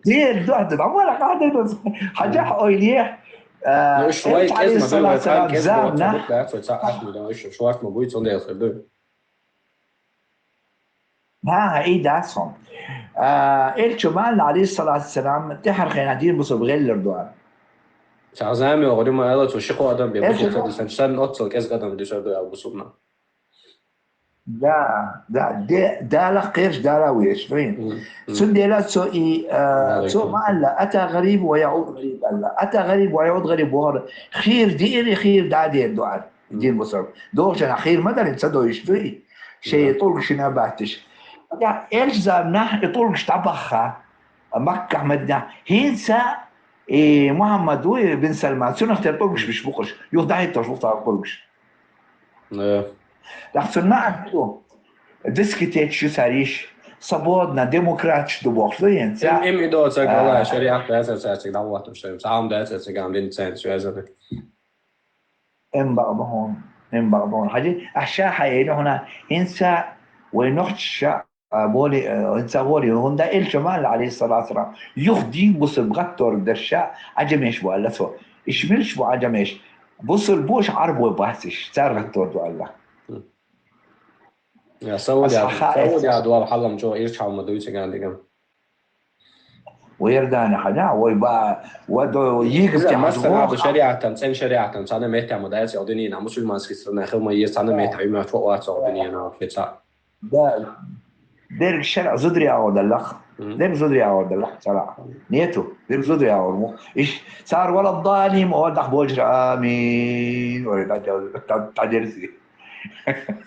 Дер дохда, даввал ахьдаду. Хьаджахь ойле. Ну, уж вай Элча, кӀезиг ма алейхиссалату вай, вассалам, кӀезиг ма замна. Ца букъ дац, вай ца Ӏаш ма дан, уж шорт ма буй, цундела хир ду. ХӀан, хӀан, и дац хьуна. А, Элча ма аьлла, алейхиссалату вассалам, тӀаьхьара хенахь дийна бусурба гӀеллар ду аьлла. Цхьа зама йогӀур ю ма аьлла, цо ши-кхо адам бен Элча бусурба хилла санна, санна оццул кӀезиг адам дуьсур ду аьлла бусурбана. Да, да, де-, Дала кхераш, Дала веш, вайн. Мгм, мгм. Цундела цо и, а, Ва цо алейкум. Ма аьлла, ата гӀариб ва яӀуд гӀариб аьлла. Ата гӀариб ва яӀуд гӀариб бохура, хийра диъри, хийра дӀадер ду аьлла. Дин бусурба. Дохучунах хийра ма дарин, ца дойуш дуй? Шайн Да. ТӀулгашна батташ. Ага, Элча заманахь и тӀулгаш дӀабахха, Маккахь, Мадинахь. ХӀинца и Мухьаммад вуй бин Салман, цунах тера тӀулгаш биш бу-кх уьш. Юха дӀахӀиттош бу-кх цара тӀулгаш. Да. ТӀаккха цунна маьӀна ду. Дискотечаш ю цара йиш. Свободно, демократаш ду бохуш ду хӀинца. Им, им и доцург, а, валлахӀи, шариӀат дацар цаьрциг дӀахӀоттуш, цхьа хӀума дацар цигахь, дин цаьрца связанный. Им бакъ бу хьуна, им бакъ бу хьуна. Хьажи, ахьа ша хьаэли хьуна, хӀинца вай нохчаша, а, боли, а, хӀинца боли, хӀунда Элча ма аьлла, алейхиссалату вассалам, юха дийна бусурба гӀаттор дерша Ӏаджамеш бу аьлла цо. Иш милаш бу Ӏаджамеш? Бусурба бош Ӏарбой бац иш, цара гӀаттор ду аьлла. Я, Саудия, Ас хьаха Саудия эццо. Дуал хьалам чӀо ирча хьалма дуй циган дигам. Вай Иордани хьажа, вай ба, ва до йигам Иза тӀе масса хьажа наб воху. ШариӀатан, цӀен шариӀатан, царна меттехь ма дац, я динина, мусульманский страна, хила ма еза, царна меттехь, юма чу вац, я динина, вообще ца. Да, дерг шарӀ зударий агӀор даллах. Мгм. Дерг зударий агӀор даллах, шарӀ. Нету, дерг зударий агӀор му. Иш, цар вала далим, о, дах болчра, амин. Ой, да, да, да, да, дерзи.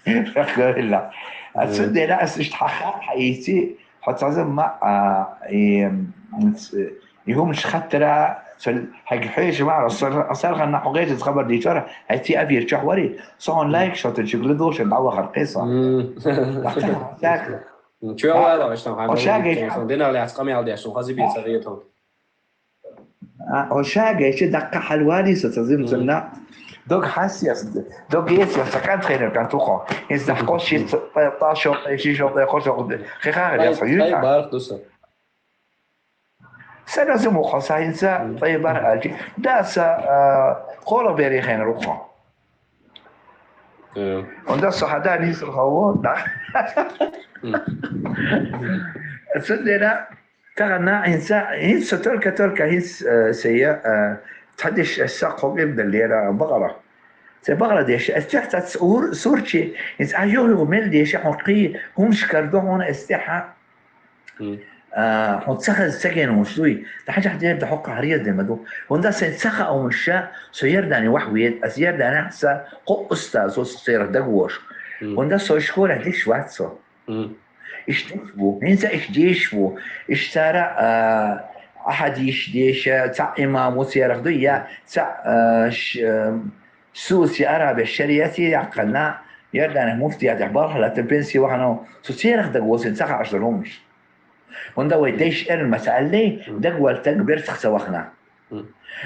Хилла. Ацу Мгм. дера ас иштта хьаха-, хьаийци, хьо цхьаза ма, а, и, м, ц-, и хӀумаш хаттара, цул хьайга хьежа ма, сар-, сарханна хьо гӀеза хабар дийцара, хьайци авир чохь вари, со хьуна Мгм. лайк шо тун чугла долуш, дӀавахар кхеса. Мгм. Ахтар хьо шаг. Чуья вала, аш там, хьо шаг хьайга сан динал яц къамел деш, сан хази бийца гӀетон. А, хьо шагайчи даккха хьалвалийса ца зимцунна. Мгм. Дог хьассияс, дог ецъяс, ца кӀант хенар кӀант ву хьо. Иза даккха ши ц-, та шо, ши шо, кхо шо, хи хагӀар яц хьо юй. Тай барх ду са. Са разим ву хьо, са хӀинца Мгм. тай бар алчи. Да, са, а, кхола бери хенар ву хьо. Э. Онда со хьада нийсур хьо ву, да. Мгм. Цундела, Тахан хӀинца, хӀинца только, только хӀинца, э, сая, э, цхьа дешша хӀама кхоъ бирг даллера бакъара. Цхьа бакъара дешша, ас чехь цхьа сур-, сурчи, хӀинца а юх-юх мел дешша, хьо кхы хӀумаш карадо хьуна ас тӀехьа. Мгм. А, хьо ца хаза ца гена хӀумаш дуй. ДӀахьажахь дер да хьокха хьаръяз де ма ду. ХӀунда сайн ца хаа хӀумаш ша, со Иордане вахь вед, ас Иорданехь са кхо устаз, со церах дагавош. Мгм. ХӀунда со школе деш вац со. Мгм. Иштта ву, хӀинца иштта деш ву, иштта цара, а, ахьадис деша, цхьа имам ву церах дуй, я цхьа, а, ш-, а, Саудовский Арабия шариате яьккхина, Иордане муфтиятехь балха латта пенси вахана, со церах дагавосан ца хааш дар хӀумаш. ХӀунда вай дайша эрна ма ца аьллий, дагавала стаг берцах ца вахана.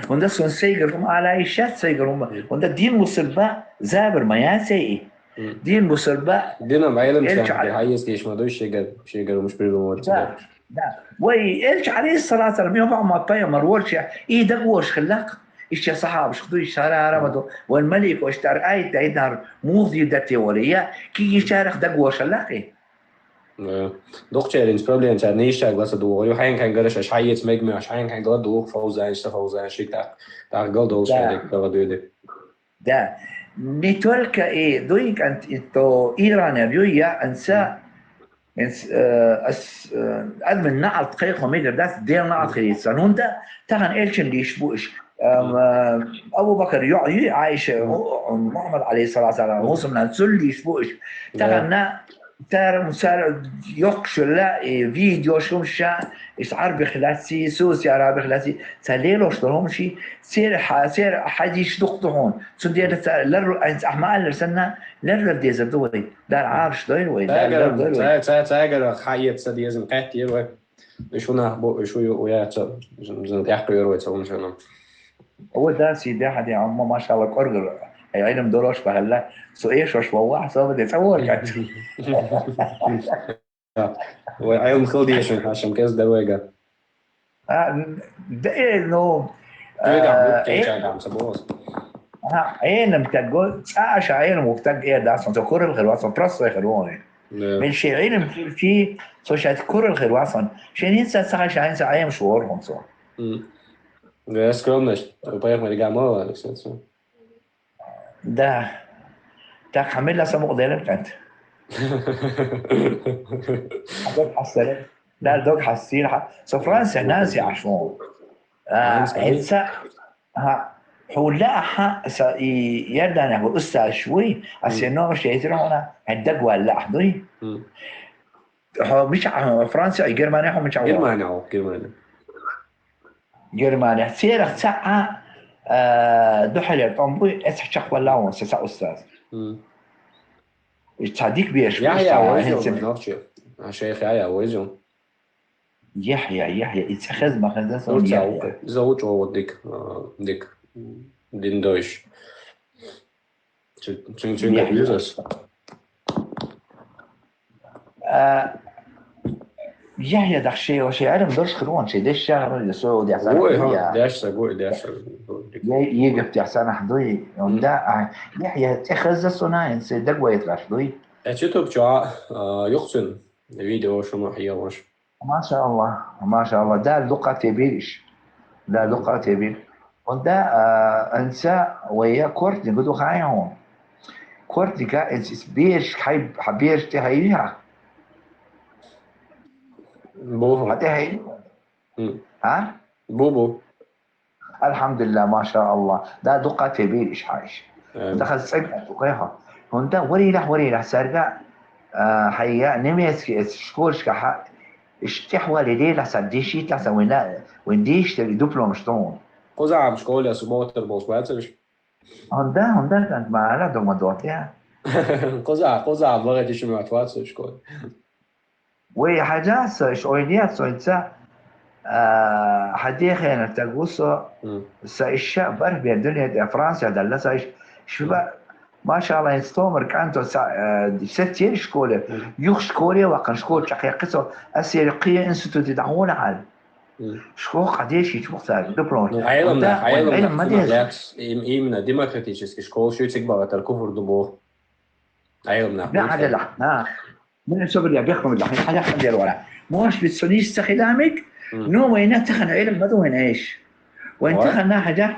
ХӀунда сон сайгара хӀума ала йиш яц, сайгара хӀума. ХӀунда дин бусурба забар ма яций и. Дин бусурба Динам Ӏелам элча сахьте Ӏа- хьаэцдеш ма дуй шегар, шегар хӀумаш придумывать Да, деш. Да. Вай элча Ӏалайхи ссалату вассалам, йо ма пайхамар волча, и дагавош хиллакх. Иштта сахьабаш дуй, шара арама ду. Вай малико иштта ар айта, айдар мугӀди дате вале. Я, киги чарах дагавош хиллакх и. Э, дукхачеран проблема царна йиш чӀоагӀа лаца дугӀу. Ю хьайн-хьайн гараш аш хьаэца мег ме, аш хьайн-хьайн гала дугӀу, фовзанаш, са фовзанаш, шик так. Так гал долу Да. Шайдек, гала дуьйде. Да. Не только и дуй, кӀант, и то Иранер юй, я, анца, анц, э, ас, э, админ наӀалт кхайкхо мегар дац, дел наӀалт хилийца. ХӀунда тахан элчан дийш бу иш. Ам, э, Абу Бакар йоӀ юй, Ӏайша, Мухаммад Ӏалайхи ссалату вассалам, мусульман цул дийш бу иш. Да. Тахан на Цара, цара йоккхуш йолу и видеош хӀумаш ша, иза Ӏарбих лаьцций, Саудовский Арабих лаьцций, ца лелош долу хӀумаш, церан хьа-, церан хьадисаш дукха ду хьуна. Цундела цара лар-, айца ахьа ма-аллара санна, ларлар дезар ду вай. Дала Ӏалаш дойла вай, Дала Цаьгара, лар дойла вай. Цаьгара хьаэца ца дезна, къаьттира вай. Уьш хӀун нах бу, уьш хӀун ю, хӀун яц, зун, зун тӀаьхкхуьйр вай цу хӀуманна. Ва да, сий дехьа де, амма, машалла, кӀоргар, хьайн Ӏилма долуш бахьалла, со эшош воввахь, со де цӀа вогӀу кӀант. Вай Ӏилма хила дезаш, хьашам кӀеза дар вайга. А, да, э, ну, Вайга а, бу, э, кечагам ца боху. Ага, Ӏилма таг го, цкъа а ша Ӏилма ву таг эр дац, со курал хир вац, со простой хир ву. Да. Мел шен Ӏилма хилчи, со шаьш курал хир вац. Шен хӀинца ца хьаша, хӀинца Ӏемаш вор хӀун со. М. Да, скромность. Пайхамар гамма, Александр. Да. Так, хьан милла самукъа делар кӀант. Хьан дог хьастара? Да, дог хьастийра хьан. Со Франция, Нанси Ӏаш вон. А, Нанси. ХӀинца, хьа, хьула хьан, са, и, Иорданехь ву устазаш вуй, а М. сен номаш яйтира хьуна, хьан дагвала лаахь дуй? М. Хьо мичахь, Франция, Германия хьо мичахь ву? Германия ву, Германия. Германия. Церах цхьаъ, а, дуьхьалера тӀом буй, эцхьа чекхвалла вон, сан цхьа устаз. М. И цхьа дика беш, Яхья, цхьа вайза хӀинца вон, нохчи. А, шайх Яхья, вайза вон. Яхья, Яхья, и цӀе хеза ма хеза сон Турция Яхья. Вукху. Иза ву чӀогӀа дика, а, дика. Дин дойш. Цу-, цуьнга, цуьнга Яхья. Юзас. А, Яхья даха шен, шен Ӏилма долуш хир вон, шен дешша хир вон, со деш санна Вой, хьо, я. Деш са, вой, деш са. Я, Египте санахь дуй, он Мгм. да, а, Яхья, цӀе хеза сона, ин се дагвайтараш дуй. Э, чу туп чу, а, юхцун, видео шума хьеваш. Машалла, машалла. Дала дукха тебир иш. Дала дукха тебир. Онда, а, анца вайя кортни гуду хай хьун. Кортника эц ис берш хай, хьа берш тӀе хай хьа. Бу. Хьа тӀе хай. М. А? Бу, бу. Алхьамдулилла, машалла. Да дукха тебир иш хьа иш. Амин. Даха цӀе а дукха хьа. ХӀунда варилахь, варилахь царга, а, хьайя немецкий эц школашка хьа, иш тӀехвали лелахь сан, дешитлахь сан, вайна, вайн деш тери дипломаш тун. Кхузахь школе суббота болуш бацарш? ХӀунда, хӀунда, кӀант ма ала, дума дотӀя. Кхузахь, кхузахь вахийтиш ма вац школе. Вай хьаьжа со, иш ойла яц ойца, а, хьан дехена таг ву со, Мм. са иша барх бер дуьне тӀе Франция далла, са иш, шуба, машалла, ин стомар кӀанто са, а, сеттери школе, Мм. юх школе ваккхан школа чакхъяккхи со, ас ери кхе институте дӀахьуна хьал. Мм. Школа къадеши чу бухтар, диплом. Ну, Ӏелам Онда нах, вай Ӏелам Ӏелам нах, ма деза. Лац, им-, именно демократический школа шу циг багатар куфур ду бу. Ӏелам нах, Да, ну, хьаделахь, а. Мин собар я бехмам лахь, хьаделахь, хьадел вара. Может быть, со нийса ца хила мег, Ну, вайна тахана Ӏилма ма ду вайн эш. Вайн тахана хьажа.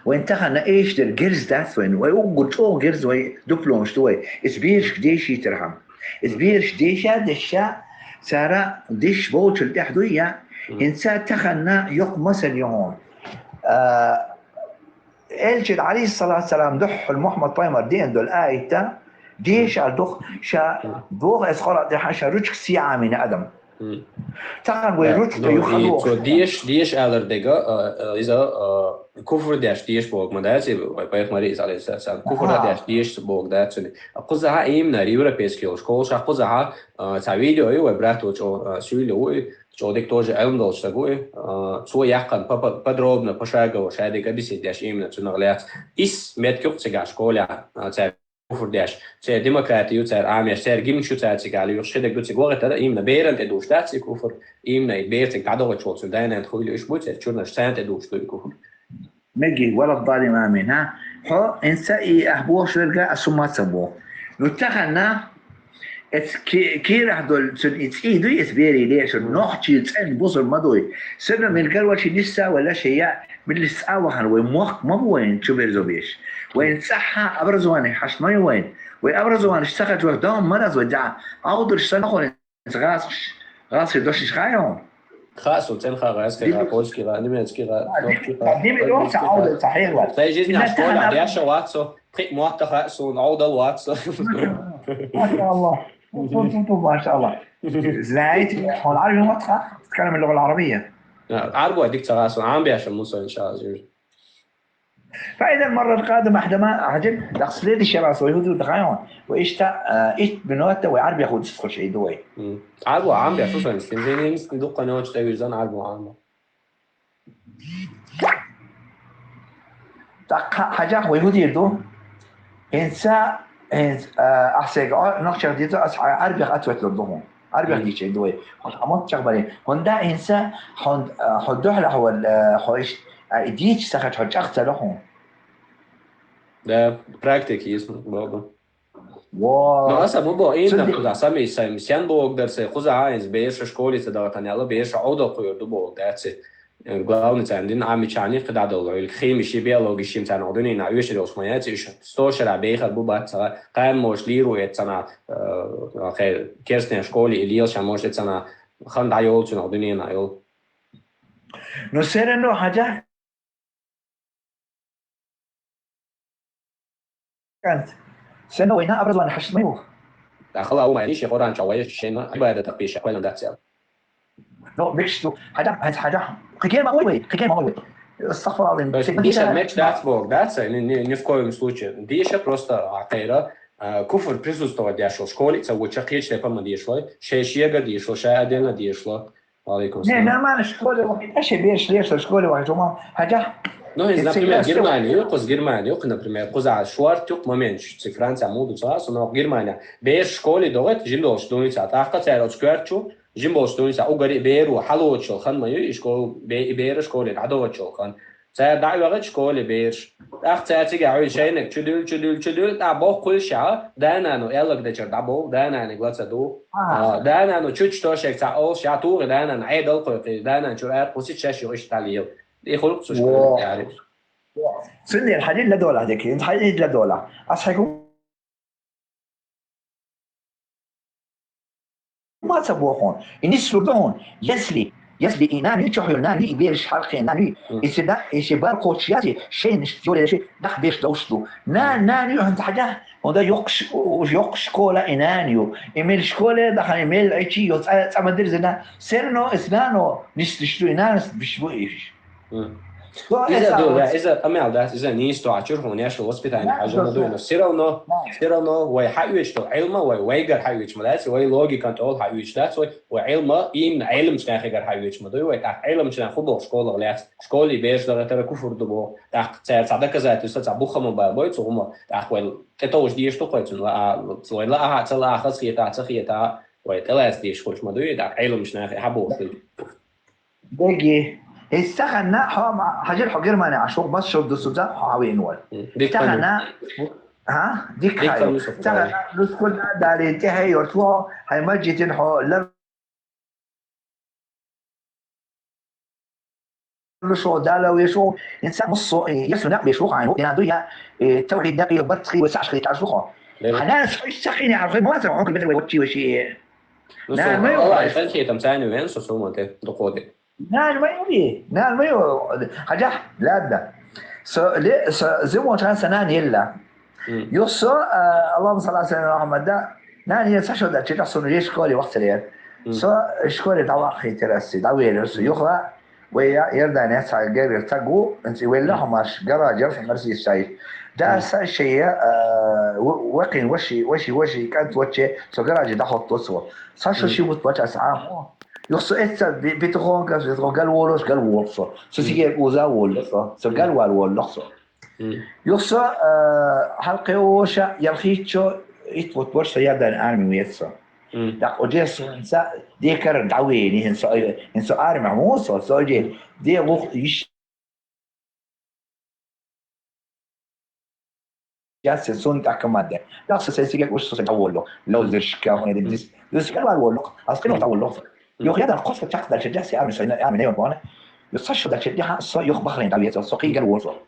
Вайн тахана эш дер герз дац вайн. Вай уггар чӀогӀа герз вай дипломаш ду вай. Эс бераш дешийтархьама. Эс бераш деша, деша, цара деш болчул тӀехь дуй я. ХӀинца тахана йоккха масал ю хьона. А, Элчан, Ӏалайхиссалату вассалам, духхьал Мухьаммад пайхамар деана дола аят, деша дух, ша дох эс Къуръан тӀехьа ша ручка се Ӏамийна адам. Тахана вай ручка ю хадо. Цо деш, деш алар дега, а, а, иза, а, куфр деш деш бог ма дац, вай пайхамар из, Ӏалайхиссалату вассалам. Куфр деш деш бог дац цуни. А кхузахьа именно европейский йолуш, школаш кхузахьа, а, цхьа видео ю, вай брат ву чӀо, а, суьйле ву и, чӀо дика тоже Ӏилма долуш стаг ву и, а, цо яьккхина по-, по-, подробно, пошагово, ша дика объяснить деш именно цунах лаьцна. Ис меттиг ю цигахь школехь, а, цаьрга куфр деш, церан демократи ю цара Ӏамош, церан гимнаш ю цара цигахь лоьхуш, ши дерг ду цига вахийтара, именно беран тӀе душ дац и куфр, именно и бер цига дӀадохуьйтуш волчун дай-нанна хуьлу уьш бу, церан чурнаш царна тӀе душ ду и куфр. Меги, вала далим амин, хӀа? Хьо, хӀинца и ахь бохуш верга, ас хӀумма ца боху. Ну, тахана, эц ки-, кийрахь долу цуьнан и цӀий дуй, эц берий лешар, нохчий цӀен бусур ма дуй. Сирна милгар вачи нисса вала шея, милис цӀа вахана вай мохк ма бу вайн чу берзо беш. Вайн цӀахьа образование хьаш ма ю вайн. Вай образованиеш ца хача вай дом ма раз вай дӀа. Ӏовдалш сан хьо гӀазкхаш, гӀазкхий дошнаш хаа хьуна? Хаьа суна, цӀена хаьа, гӀазкхий хаьа, польский хаьа, немецкий хаьа, нохчий хаьа. Дими йолча Ӏовдал ца хьегӀар. Сайн жизнь школе деш а вац со, пхиъ мотт а хаьа суна, Ӏовдал вац со. Машалла. Ту, ту, ту, ту, машалла. Знаете, хьуна Ӏарбий мотт хаьа? Тткалам лугӀал Ӏарабия. Ӏарбой дика ца хаьа суна, Ӏамбеш а муса, иншалла, жуьжу. Фаидан маррал къадим ахьдама, хьажи, дах следующий раз вай хӀу ду дахьа хьуна. Вай иштта, а, итт минута вай Ӏарбех хӀу дистхуш ду вай. Ӏарбо Ӏамбеш шу сайн, стимженинг дуккха ночу тӀевирзан Ӏарбо Ӏамбо. ТӀаккха хьажахь вай хӀу дийр ду? ХӀинца, хӀинца, а, ахь сайга Ӏо-, нохчех дийр ду, ас хьан Ӏарбех ответлур ду хьуна. Ӏарбех дийча ду вай. Хьо хьан мотт чекхбарий? ХӀунда хӀинца хьо, а, хьо дуьхьал хьо, а, хьо иш-, а, и дийча ца хача хьо чӀагӀ ца ло хьуна. Да, практика есть, баба. Во. Но аса ма бо, именно кхуза сами сами сян бог дар се, кхуза а из берша школе ца дагатан яла, берша Ӏовдал кхуьур ду бог дар се. Главный царна дина Ӏамичани кхидӀа долу, или хими ши, биологи шим царна гӀо дуьнина, уьшар йолуш ма яц, уьш сто шара бехар бу бац ца, кхайна мош лийру эццана, э, хе, керстнен школе или ел ша мош эццана, хан дӀайолу цунах дуьнина йолу. Ну, все равно, хьажа, КӀант. Сенна вайна образование хьашт ма ю? Дахала у майни ши Къуръан чӀогӀа шайна Ӏибадат а пиша кхоьллан дац ял. Ну, микс ду. Хьада, хьада, хьада. Кхикен ма вай, кхикен ма вай. Астагфируллах. То есть, диша меч дац бог, дац, ни, ни, ни в коем случае. Диша просто а кхайра, а, куфр присутствовать дяшо школе, ца вуча кхеча тайпа ма дешло, шай шега дешло, шай отдельно дешло. Ва алейкум салам. Не, нормально, школе вахит. Аша берш леш, школе вахит, хӀума хьажа. Ну, из, например, Германия, юкъус Германия, юкъ, например, кхуза шорт юкъ момент, ци Франция муду ца, но Германия. Берш школе догӀит, жин долуш дуница, тӀаккха цара оцу коьртачу, жин болуш дуница, угари беру, хьалочул хан ма ю, и школ, бе-, и бера школе, дӀадогӀочул хан. Цара дӀа а вегӀича школе бераш. ТӀаккха цара цига Ӏуьйла шайниг чудуьллу, чудуьллу, чудуьллу, тӀаккха боккхуьллуш а, да-нана аьлларг дечара дӀабовла, да-наниг ла ца ду. А, да-нана чучча тошег ца олуш а, тухи да-нана Ӏедал кхойкхий, да-нана чуьра ара кхусича шаьш юкъа иштта дӀалийла. И хуьлу цу школе аьлла. Цундела хьадилла дола декий, хьадилла дола. Ас хьайгу Ма ца бохун. И нислур ду хьуна. Если, если и нана ю, чохь ю нана ю, и бераш хьалкхе нана ю. И си да, и си бар кхочуш яц, шайна йоле ши дах беш довш ду. На, нана ю хьуна хьада, хьуна йоккхуш, йоккхуш школа и нана ю. И мел школе даха, и мел айчи йо цӀа, цӀа ма дирзина. Все равно, эс нано, нислиш ду, и нанас биш бу иш. Иза ду, да, иза къамел дац, иза нийса тоӀа чуьра хьуна яшла воспитание хьажа ма ду, но всё равно, всё равно вай хьаоьцу ду, Ӏилма вай, вайгара хьаоьцу ма дац, вай логикан тӀехула хьаоьцу дац, вай, вай Ӏилма, именно Ӏилманчу нахигара хьаоьцу ма ду, вай тӀаккха Ӏилманчу нах хӀу боху школах лаьцна, школе бераш дагатара куфр ду боху, тӀаккха цара цхьа доказательство, цхьа бух ма бан бой, цу хӀума, тӀаккха вай тӀетовжа дезаш ду кхой цунна, вай лаахьа, ца лаахьа, хаза хетахьа, ца хетахьа, вай тӀелаьцна дезаш хуьлуш ма ду, тӀаккха Ӏилманчу нахе хьабоху хила. Деги. Хьиссаханна хьо ма-, хьажал хьо Германия Ӏаш ву, массо а дусуза хьо хьавийна вара. Дика Тахана, хьо. А? Дика Дика хьо. Тахана, ну, сколько дали, тӀехье йорт ву, хьай маджитин хьо лар شو دالة ويشو إنسان مصو يسو نقبي شو خاين هو ينادو يا توحيد نقي برتخي وسعش خي تعشو خو. حناس حش سخيني عرفي ما سمعوك مثل وجهي وشي. نعم، ما يوقع. Ишан хетам цани вен со сумате докоди. Нан ма юри, нан ма ю. Хажа, ладно. Со ле со зимо чан санан елла. Юсо, Аллахумма салли ала сайидина Мухаммад да. Нан ел сашо да чита сун еш школе вахтале. Со школе да вахи терасси да вел со юхла. Вея ердане са гевер тагу, инци велла хамаш гаражер хамарси сай. Да са шея вакин ваши ваши ваши кант ваче со гаражи да хотто со. Сашо ши вот вача са амо. Юхсо эцца битгон газ битгон гал волош гал волсо. Со сиге уза волсо. Со гал вал волсо. Юхсо халкъе оша ялхичо ит вот борса ядан арми уетсо. Дак одесо инса декар давени инса инса арми мусо. Со оде де лух иш Ясе сун такамаде. Дак со сесиге уш со гаволо. Лозершка он дис. Дис гаволо. Аскино гаволо. Юх ядан косо чак дальше дясе арми со арми неон бона. Юх сашо дальше дя со юх бахрен давец со кигер волсо.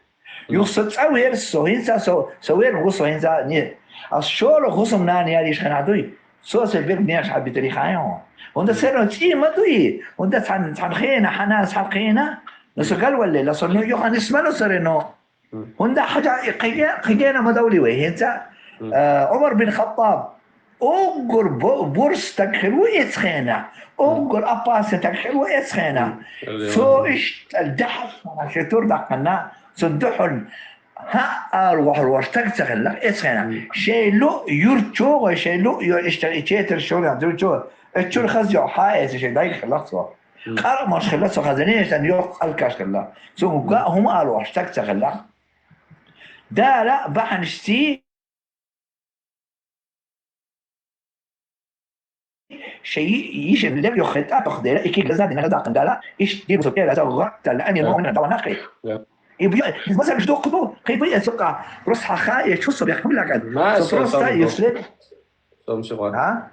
Юх со цавер со инса со со вер гусо инса не. Ас шоро гусом нан яриш ханадуй. Со се бек неш хабитри хайо. Онда серо ци мадуй. Онда цан цан хена хана цан хена. Но со галвале ла со но юх анисмано серено. Гьунда хӀажа хъиге-, хъигена мадавли вай. ХӀинца, а, Умар бин Хаттаб уггур бу-, бурс тагхил ву эцхена, уггур опасный тагхил ву эцхена. Цо иштӀа дяхӀ шетур дахъана, цун духьун гьа ар вахӀруаш таг ца хилла эцхена. Шейлу юрт чугъай, шейлу ю-, иштта и четар шура, дур чугъай. Эчур хаз ю хьаэца шей дайг хилла цо. Къармаш хилла цо хазанеш дан йохъ алкаш хилла. Цун га хӀума ар вахӀруаш таг ца хилла. Дала бахьаништи шей йишин лев йохетӀа тох дела, ики газа дина дакъан дала, иш ди бусо пера за гъатта ла амин муъмин дала нахи. Иб ё, из масал ждо куду, кайбы я сука, просто хаха, я чувство, я хмлякан. Просто если... А?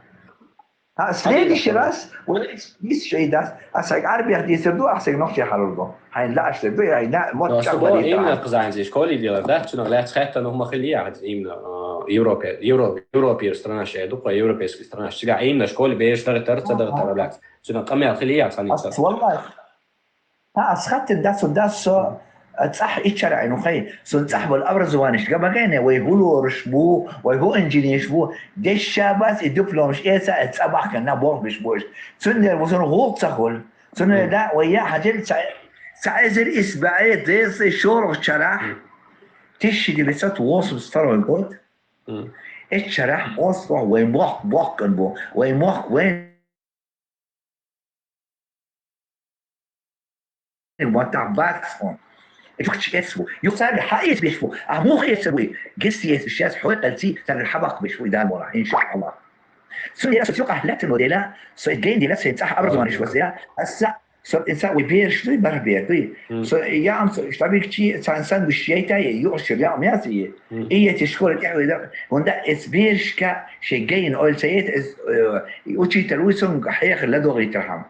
А, следующий раз, вот, есть шей дас, а саг арбех дисерду, а саг нохче халурду. Хайн ла аштерду, я, на, мот чахлари. Именно казанзи школе дело, да? Чуна лет хетта, ну, махили, я, именно, а, Европе, Евро-, Европе страна шей, дуква европейская страна. Сига именно школе беш дагы тарца дагы тарабляц. Чуна камя хили, я, сани. Ас, валлахи. Ха, ас хаттин дас, дас со, а, цӀахь иччара гӀенухъай. Сун цӀахь бол образованиш гамагайне, вай хӀу лоруш бу, вай хӀу инженерш бу. Дешшабас и дипломш эца, э, цӀа бахкана борхбиш буш. Цундер бу сун гъулцахъул. Цундер да, вай я хӀажил ца, ца эзир ис баэ дес и шорох чарах. Тысяча девятьсот восемьдесят второй год. Эс чарах бос вай мох, бохкан бу. Вай мох, вай Ма тагь бац хьун. Юхчи эцву. Юхцарга хьаэц бешву. А мух эцву. Гес ес сейчас хьой къалци царга хьабакъ бешву. Дан вала, иншааллах. Су яра су юкъа хлятин модела, су гейн дила, сен цах образование швазя. Асса, су инса уй берш дуй, бар бер дуй. Су я ам су штабик чи, сан сан виш яйта, юхшир я ам яси. Ия ти школа тяхведа. Унда эс бершка, ше гейн олцает, эс, э, учитель уйсон хьех ладогы тархам.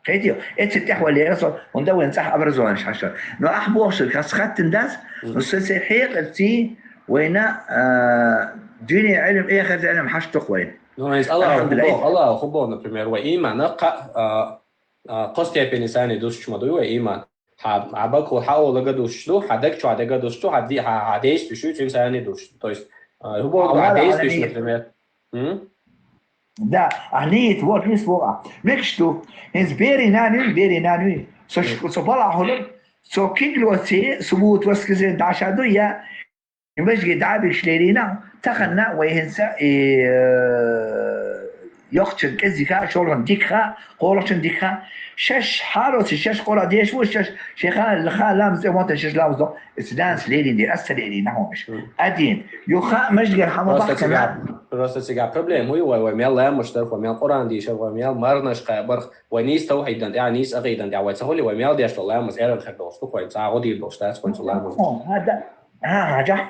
Кхетио, эци тӀехвалера со, унда вен цӀахь образование хьаша. Но ахь бохуш хас хаттин дас, но со се хьекъалци вайна, а, дуьне гӀелм, эхарт гӀелм хьаштух вайн. Ну, из Аллах Алхамдулилла. Хубо, Аллах хубо, например, вай имана ка-, а, а, кхо степени сани душчма дуй вай иман. Хьа, хьа бакъу хьа олага душчу, хьа дакчу хьа дага душчу, хьа ди-, хьа, хьа действующу цуьнца сани душ. То есть, а, хубо, Аллах хьа действующу, Аллах. Например. М? Да, ахьнийит вот мис вора. Мекшту, хӀинца бери нануй, бери нануй. Со ш-, со бала хьулур, со киглоци, субут воскресенье дӀашаду я. Имажги дӀабикш лерина, таханна вай хӀинца, и, э, йохчун кӀезига, шолгӀун дикха, къолгӀчун дикха. Шаш хьароци, шаш къора деш ву, шаш шеха, лха ламз, эмота шаш ламз до. Эцданс лерин дир, аса лерин нахумаш. Адин. Юха мажгар хама бахкана. Просто цига проблема, уй, вай, вай, мел ламуш тарх, вай, мел Къуран дийшар, вай, мел марнаш кхабарх, вай, нийс тавхьидан, я, нийс акъидан, я, вай, цахули, вай, мел деш, ламаз, эран хер долш, тухвай, ца гъо дир долш, тац, кончу ламаз. Ха, да. Ха, ха, жа.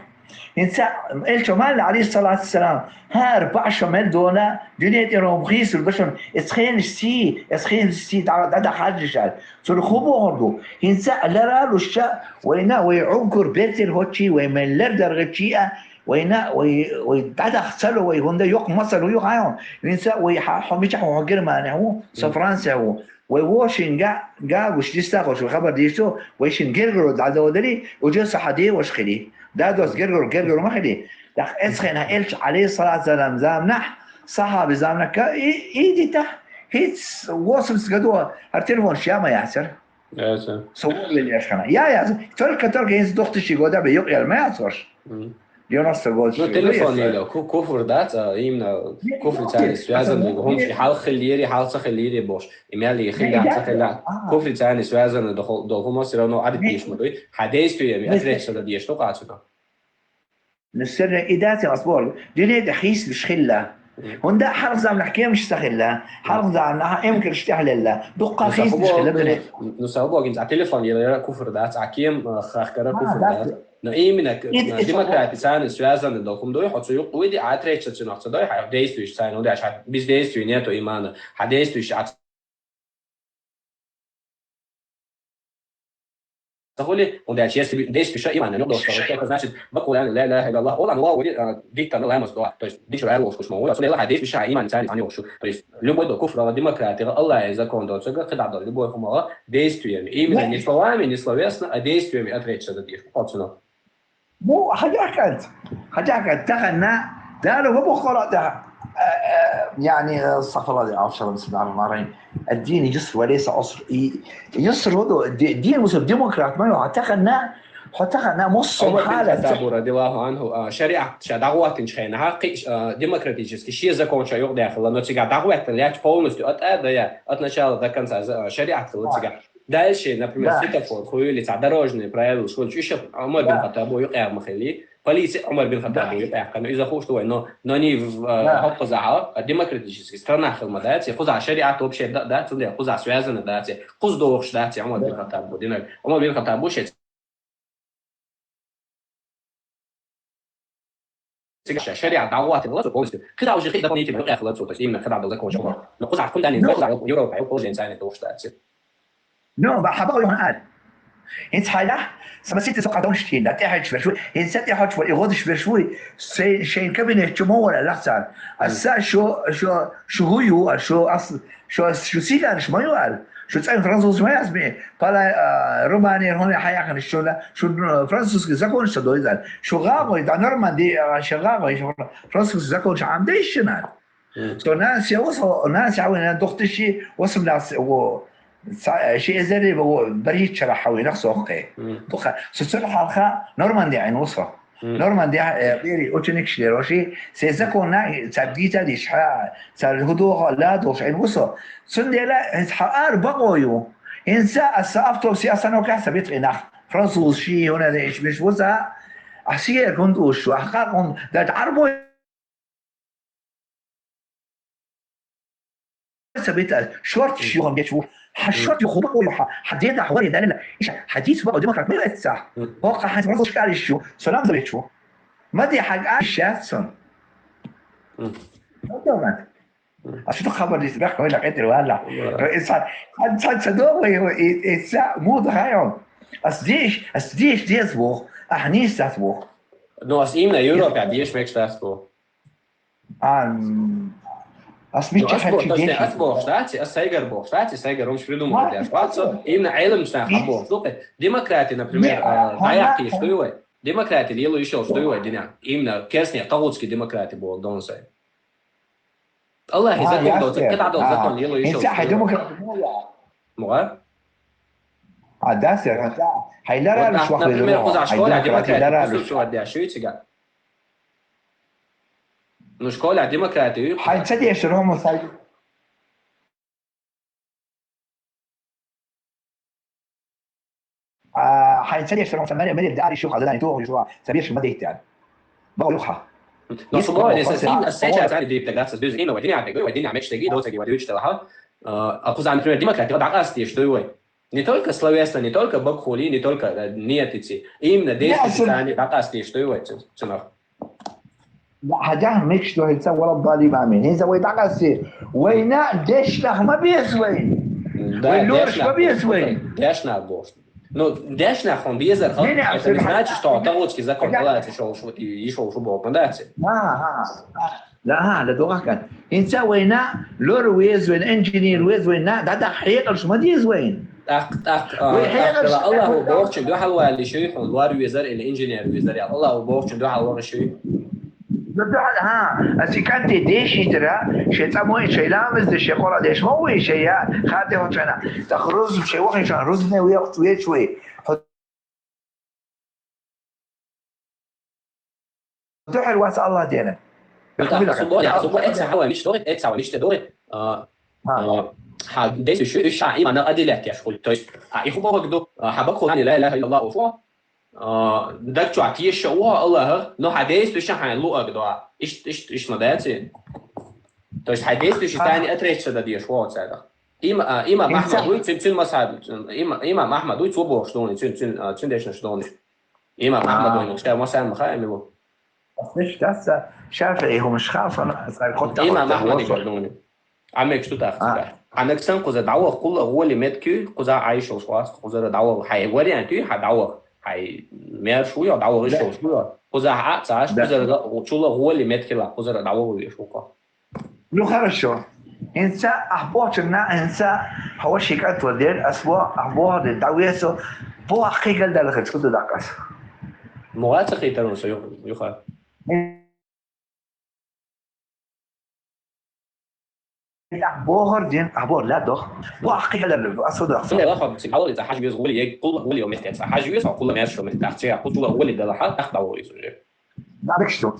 ХӀинца элчо мала, عليه الصلاة والسلام, хӀара баӀ шо мел дола, дуьне тӀера хӀума хийсар ду шуна, эцхенаш сий, эцхенаш сий дӀа-, дӀадахьаржаш аьлла. Цунах хӀун бохур ду? ХӀинца а лара а луш ша, вайна, вай Ӏугур бертира хӀоттачий, вай мел лар даргӀачий а, вайна, вай, вай дӀадахьа ца ло, вай хӀунда йоккха масал ю хьайна. ХӀинца вай хьа-, хьо мичахь ву, хьо Германе ву, со Франце ву. Вай вошин га-, гагуш дистагӀуш хабар дийшо, вай шин гергара дӀадодали, уже са хьа деваш хили. Дадос гергара, гергара ма хили. ТӀаккха эцхена элча, عليه الصلاة والسلام, заманахь, сахьаби заманахь, и, и дита, хӀинц восемьдесят годов, хӀара телефон ша ма яцар. Яца. Со вон лелеш хана. Я, я, только, только хӀинц духташи года бе юкъ ял ма яцарш. Девяносто год. Ну, телефон ела, ку-, куфр дац, а именно куфр царни связан ду. ХӀунчи хьалха хиллири, хьалха ца хиллири бош. Имяли хилла, ца хилла. Куфр царни связан ду, дол хӀума все равно адит деш ма дуй. Хьа действиями отречься да деш, ну, къацуна. Ну, сэрна и даци асбор. Дуьне тӀе хийслуш хилла. ХӀунда хьалха заманахь кемаш ца хилла. Хьалха заманахь эмкарш тӀехьлелла. Дуккха хийслуш хилла дуьне. Ну, сабогин, а телефон ела куфр дац, а кем, а, хахкара куфр дац. Но именно к-, демократи царни связаны дол хӀума дуй, хьо цу юкъ уйди, а третья цунах ца дуй, хьа действующий царни, ну, даш, хьа бездействия нету имана, хьа действующий а ца хули, ну, даш, если действующий имана, ну, дол, это значит, бакулан, ла илаха иллаллах, ола, ну, уйди, а, диктан, ла мас дуа. То есть, дичу райру ушкуш ма, ола, цуна ла хьа действующий иман царни, царни ушу. То есть, любой дол куфр, ала демократи, Аллах закон дол, цуга, хида дол, любой хӀума, действиями. Именно не словами, не словесно, а действиями отречься да деш. Хьо цунах. Бу хьадаьккханца, хьадаьккханца тахана, Дала ва бу Къуръан тӀа, э, э, яъни, э, استغفر الله العظيم، بسم الله الرحمن الرحيم. الدين يسر وليس عسر. И, يسر هو ди-, дин мусул демократ ма ю, хьо тахана, хьо тахана муссул хьала. Умар бин Хаттаб, радияллаху анху, а, шариат ша дӀагӀоттинчу хенахь, кхи-, а, демократически шен закон ша юкъадаьхала, но цига дӀагӀоттина лаьтташ полностью от А до Я, от начала до конца, за-, а, шариат хилла цига. Дальше, например, светофор хуьлий, цхьа дорожные правила хуьлий, уьш Умар бин Хаттабо юкъа ма хилли. Полиция Умар бин Хаттабо юкъа кхана, иза хууш ду вай, но, но не в, э, хӀокхузахьа, а демократический страна хила ма дац, кхузахь шариат вообще да, да, цундела кхузахь связано дац, кхуз дохуш дац Умар бин Хаттабо динарг. Умар бин Хаттабо шеца Цига ша шариат дӀагӀоттина ла цо полностью. КхидӀа уже хи дополнительно юкъехь ла цо, то есть именно кхидӀа дала закон шо. Но кхузахь кхундан не кхузахь Европа, положение царна дохуш дац. Ну, ба-, хьабагӀа юхан ад. ХӀинца хьайда, са маситта со къадонаш тхийна, тӀехьачу берш вуй, хӀинца тӀехьачу вуй, и гӀодаш берш вуй, се-, шайн кабинет чу ма вара лахцар. Аса шо, шо, шо хӀу ю, а шо ас-, Шу, шу сигариш ма ю аьлла. Шу цӀена француз ма яц бе. Пала, а, Румыния, хӀуна хьаяхана шуна, шу, а, французский законаш ца дойзар. Шу гӀагӀой, да Норманди, а, шу гӀагӀой, шу французский законаш Ӏам дайшина. Со нан се васо, нан се вина духташи, восемнадцать, во, ца-, ши эзари, во, бархӀитта шарахь хьавинах сохкхе. Духа, со цуьра хьалха Норманди Ӏин вусо. Норман де, э, бери ученикаш лероши, се законна, цар дийца диш, хьа, цар худоха ла дош, ин вусо. Цундела, хӀинца хьа ар бакъо ю. ХӀинца аса автобуси остановкахь ца битхи нах. Француз ши, хӀуна де иш биш вуса, а сиер кун душ, а хакун, да Ӏарбой Ца битӀа, шорташ юхам гечву. Хьан шорт юха бакъо ю хьан, хьан дедахь варе далила. Иша, хьан дийца бакъо демократ ма ю эццахь. Боккха хьан француз шкалиш ю, салам завечву. Ма де хьан кӀалиш яц сон. Ма де ван. А шу хабар дийца бехк вайна къетир валла. Ва. Ицхьан, цхьан, цхьан ца догӀу, и, и, и ца муха хай он. Ас деш, ас деш деза вох, ахь нийса дац вох. Ну, ас именно Европе деш мегаш дац вох. А, м, ас Ну, мичча ас бо-, хьаьрчи точнее, деши. Ас бохуш дац, ас сайгара бохуш дац, сайгара хӀумаш придумал Ма, деш. Вац со, именно Ӏелам чу нах Ис- бохуш. Ну, демократи, например, Не, а, а, даяхь а, кийш а. Дуй вай? Демократи лело йиш йолуш дуй вай динехь? Именно керсне тагӀутский демократи боху дон сай. Аллахьи А, закон ясно. Доцу, кхидӀа доцу А, закон лело йиш йолуш инца хьай дуй вай? Демократи ма яц. Муха? А, дас я, а, да. Хьай ларалуш Вот, вахве например, лура, кхузахь хьай школе демократи демократи ларалуш. Присутствовать деш ю цига. Ну, школа демократию. Хьайн ца деш рому сай. А, хьайн ца деш рому сай, мере, мере, да, ари шу хаза, то шу, ца беш ма дейт, ян. Ба юха. Но Ис субой, ма, если хо, син, хо, сеча хо. Цари дип, тогда со без имя, вадиня, вадиня, меч, теги, до, теги, вадиуч, телаха. А, а кхуза, например, демократия, да, ас деш, что его? Не только словесно, не только бакхули, не только, э, ниятицы. Именно действующие цани дакъас деш дуй вай цу-, цунах. Хьадяхьа мегаш ду хӀинца вала Дали мамин. ХӀинца вай дакъасе. Вайна дешнах ма беза вайна. Да, вай лораш ма беза вайна. Дешнах бохуш. Ну, дешнах хьуна безар хьо. Не, не, это не значит, что тагъутский закон делается, что уж вот и, и что уж уборка, да, це? Ага, ага. Да, да, догахкан. ХӀинца вайна лор веза вайна, инженер веза вайна, дӀадахьа хьекъалш ма деза вайна. ТӀаккха, тӀаккха, а, вай тӀаккха хьекъалш Аллаху бохучун дуьхьал валли шуй хьуна, лор везар или инженер везар, я Аллаху бохучун дуьхьал вара шуй. Дуьхьал, хӀа, аса и кӀанте дешийтира, шей цӀа мо ин, шей ламаз де, шей Къуръан деш ма вуй, шей я, хатӀе хӀун чӀана. ТӀаккха рузб шей вахинчун, рузбне вехуц веч вуй. Дуьхьал вац Аллах дена. Субо, я, субо, эца хьава миш дори, эца хьава миш дори. А, а, хьа, действующий, уьш хьа, имана адилят яш хуй. То есть, а, их убавак ду, а, хьа бакху лани ла иляха иллаллах уфо. А, даг чуа тиеша уа Аллаха, но хьа действующий хьа луак дуа. Ишт, ишт, ишт ма даци. То есть, хьа действующий тани отречься да деш уа цадах. Има, а, имам Ахмад вуй, цун, цун мазхаб, цун, има-, имам Ахмад вуй, цо бохуш долуни, цун, цун, а, цун дешнаш долуни. Имам Ахмад вуй, ша масан ма хаамилу. Ас ниш дац, ШафиӀи хӀумаш хаалфана, цар хӀотта имам Ахмад долуни. Амек шу тахт цигахь. Хьанак сан кхуза дӀаваха кхула гӀоли метки, кхуза Ӏайшалш вац, кхузара дӀаваха. Хьай вариант ю, хьа дӀаваха. Хьай мер шу йо, дӀаваха ишалш шу йо. Кхуза хьа а цаш, кхузара чула гӀоли меткила, кхузара дӀаваха веш вукхо. Ну, хорошо. ХӀинца ахь бохучунна, хӀинца хьо ваши кӀант вар дер, ас бо, ахь боху дер, дӀавесо, бо ахь кхин галдалла хир, цу ду даккха ас. МугӀа ца хийтар ву со ю-, юха? Ахь бохар дин, ахь бохар ла дох. Бо ахь кхин галдалла, ас ду даккха. Суле ва хаб, ци гӀалали ца хьаж вез гули, е кулла гули ва мехтеца. Хьаж вез, кулла мер шу мехтеца. Ци кулла гули дала хьа, ахь дӀаваха изу же. Дагчу.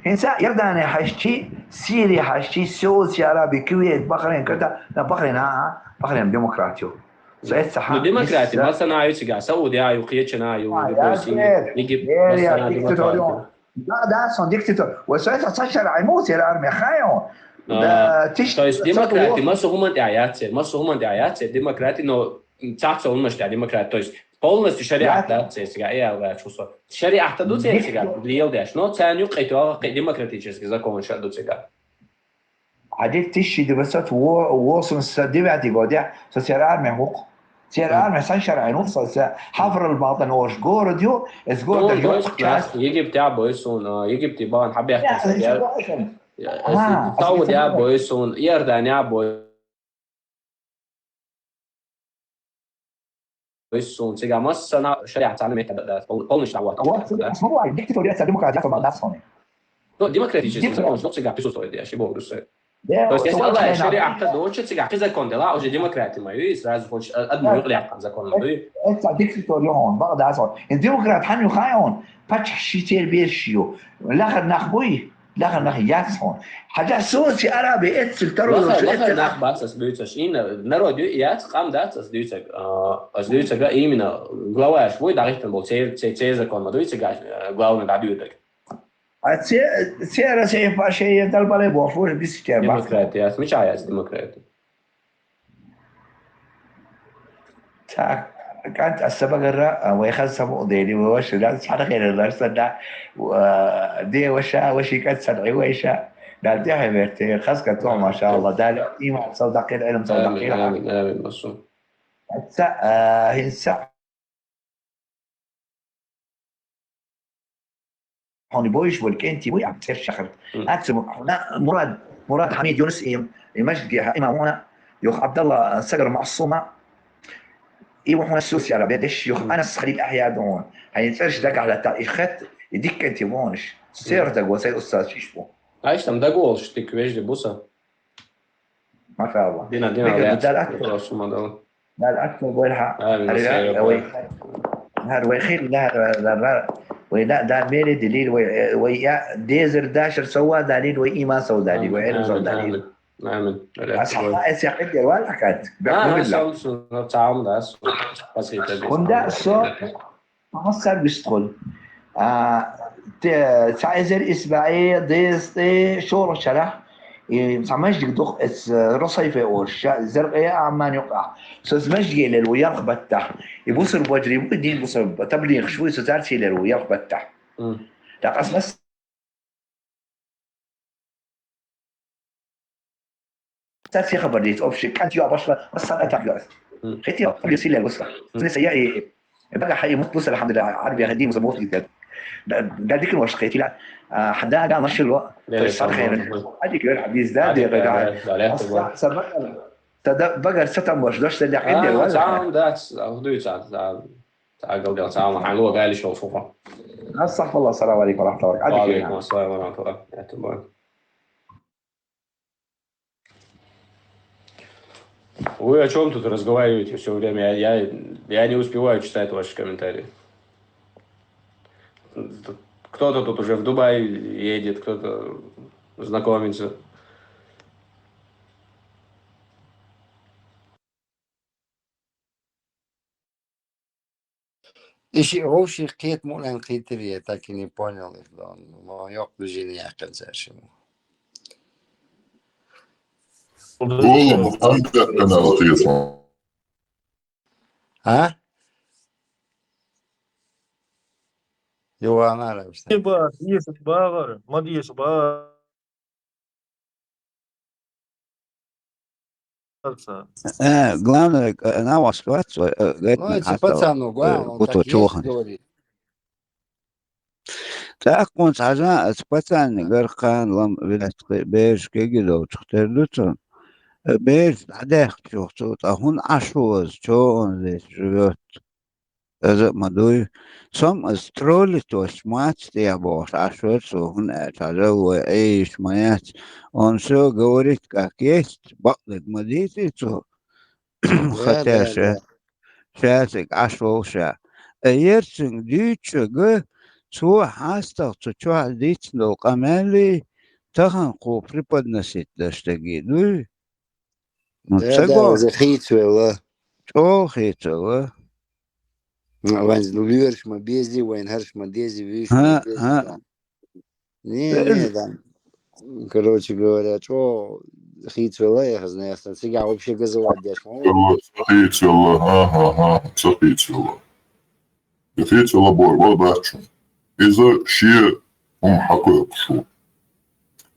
ХӀинца Иордания хьаьжчи, Сирия хьаьжчи, Саудовская Аравия, Кувейт, Бахрейн, Катар, на Бахрейн, а, а, Бахрейн демократию. Со эцца хьа-, ну, демократи, масана ю цига, Сауди ю, кхечана ю, а, любой я, сирия, нет. Египет, я, я, масана диктатор, демократи. Да, да, сон диктатор. Ва со эцца ца шаръа ай муц яра армия хайон. А, да, тиш-, то есть ца демократи, туло. Масу хуман тя яцер, масу хуман тя яцер, демократи, но цаца хуман тя демократи, то есть полностью шариат, да, цецга, э, алга чусо. Шариат ду цецга, лел деш. Но цан юкъе то, кхе демократический закон ша ду цецга. Один тысяча девятьсот восемьдесят девятый год, я, со цер армия хукъ. Цер армия сан шарай ну, со, со Хафр аль-Батан ош город ю, эс город ю, час. Египте бойсун, а, Египте бан хабяхтан. Сауди бойсун, Иордания бой Вай сун, цига массана шариат царна метта да, пол-, полностью дӀавахьа. Вот, да. Диктатура, демократия, да, сони. Ну, демократический закон, ну, цига присутствует, я шибо говорю, что. То есть, если Аллах шариат доча, цига, ты закон дела, уже демократия мою, и сразу хочешь, а, одну юкъляхкан закон мою. Это диктатура, он, ба, да, сон. И демократ, хьан ю хай он, пача ши тер беш ю. Лахар нах буй, Лахар нах яц хьуна. Хьажа, Саудовская Аравия эццул таро йолчу лахар, лахар эццул нах бац ас дуьйцуш. Ина народ ю яц, къам дац ас дуьйцаг. А, ас дуьйцага именно главаш вуй дагъиттан бол, цер, цер, цер закон ма дуьйцага, а, главный дӀадуьйдаг. А це, це Россия паше е далбале бохуш, бис тер бах. Демократия яц, мича яц демократия. Так, кӀант ас сабагарра, а, вай хаза самукъа дели, вай ваша, да, цхьана херар дар санна, а, де ваша, ваши кӀант санна, вайша, Дала тӀехьа верте, хаза кӀант ва, машаалла, Дала иман сов даккхира, Ӏилм сов даккхира. Амин, амин, амин, амин, масу. Аца, а, хӀинца Хьуна бойш вал кӀентий вуй, Ӏабд цӀерш шахар. Мм. Аццу хьуна Мурад, Мурад Хьамид Юнус и, и масжидге хьа имам вуна, юха Ӏабдалла Сагар Маъсума, и ва хьуна Сусяра бедеш, юха Анас Халил Ахьяд вуна. Хьайн цӀерш дагахь латта, и хет, и дика кӀентий вуна уьш. Церах даг ва, сай устаз шиш ву. Айш там даг волуш, дика вежди буса. Машаалла. Дина, дина, Дала атта. Дала атта вайла хьа. Амин. Хьар вай хир, хьар вай да, да, да, вай да, да, мери дилил, вай, вай я, дезар дашар сова далил, вай иман сов далил, вай Ӏилм сов далил. Амин. Амин. Ас хьа эс я хир вал акат. А, а, сов, сов, сов, цаам дас. Пасхита. Хунда со, Массар вистхуьлу. А, те, цхьа эзар исбаьи, дезткъе шолгӀачу шарахь, И цхьа маьждиг ду-кх эцу, э, Росайфе олуш, ша-, Заркъе а, Амман юккъехь. Со иза маьждиге лелла ву ялх баттахь. И бусурба вежарий бу, дин бусурба, таблигъаш бу, и со цаьрца лелла ву ялх баттахь. Мгм. ТӀаккха аса масса цаьрца хабар дийца, общий, кӀант йоӀ башха, массарна атагӀа йоӀ. Мгм. Хетий, хабар дийца лелла ву со. Мгм. Аса я и, и багахь и муьтӀа бу аса, алхьамдулиллахӀ, Ӏарбех дин бусурба муьтӀа дерг. Да-, да диканаш хетийла, а, хьан дага машин ло, мгм. Тойса хьан хенаш. Хьадик вер хьан диза, да, дера, да. Аса, аса багара, аса да-, багара сатам баш, дош ца дехьа, а, дера, валла. Цхьа хӀума дац, а, хӀун дуьйцу, а, а, цхьа галдел, цхьа хӀума, хьан ло, гаьллаш йолу фу хьо. Астагфируллах, ассаламу алейкум ва рахматуллах. Ва алейкум ассалам ва рахматуллах. Вы о чём тут разговариваете всё время? Я, я, я не успеваю читать ваши комментарии. Кто-то тут уже в Дубай едет, кто-то знакомится. И ши вовшийн кхета муълен кхетаре, так и не понял их, да. Но йоккха движение яьккхина цара шиммо. Олу, ма хан беттана ла хеза. А? Юхана ара виста. Ба, дийша багӀар, ма дийша ба. Э, главное, э, на вас хватит, э, говорит, ну, эти пацаны, главное, вот чего говорит. ТӀаккха хӀунца хьажа, аса пацанна гар кхана лам вилац кхин, бераш кегий долчух тера ду цунна. Э, бераш дӀадаьхкачух цо, ткъа хӀунда Ӏаш ву аса, чо он здесь живёт? Аза а ма дуй. Со-м аса троллить вац, мац тӀехь бохуш Ӏаш вара со, хӀунда аьлча хьажал вай Ӏийш ма яц. Он всё говорит как есть, бакъдерг ма дийций цо. Хатер ша, ша цига Ӏаш вовлу ша. Ткъа ерцинг дуьйцучуьнга цо хьастагӀа цу чохь дийцина долу къамеллий, тахана кхо преподносить даш дагий дуй? Ну, да, ца да, го. Иза хийцавелла. ЧӀогӀа хийцавелла. Ну, вайн лоьраш ма безий, вайн хӀорш ма дезий, вуьйш ма дезий. Не, не, да. Короче говоря, чӀогӀа хийцавелла, я знаю, сан цигахь вообще газовать деш ма ву. Ца хийцавелла, ха-ха-ха, ца хийцавелла. И хийцавелла бохург бакъ дац шуна. Иза шен хӀума хьакхойкхуш ву.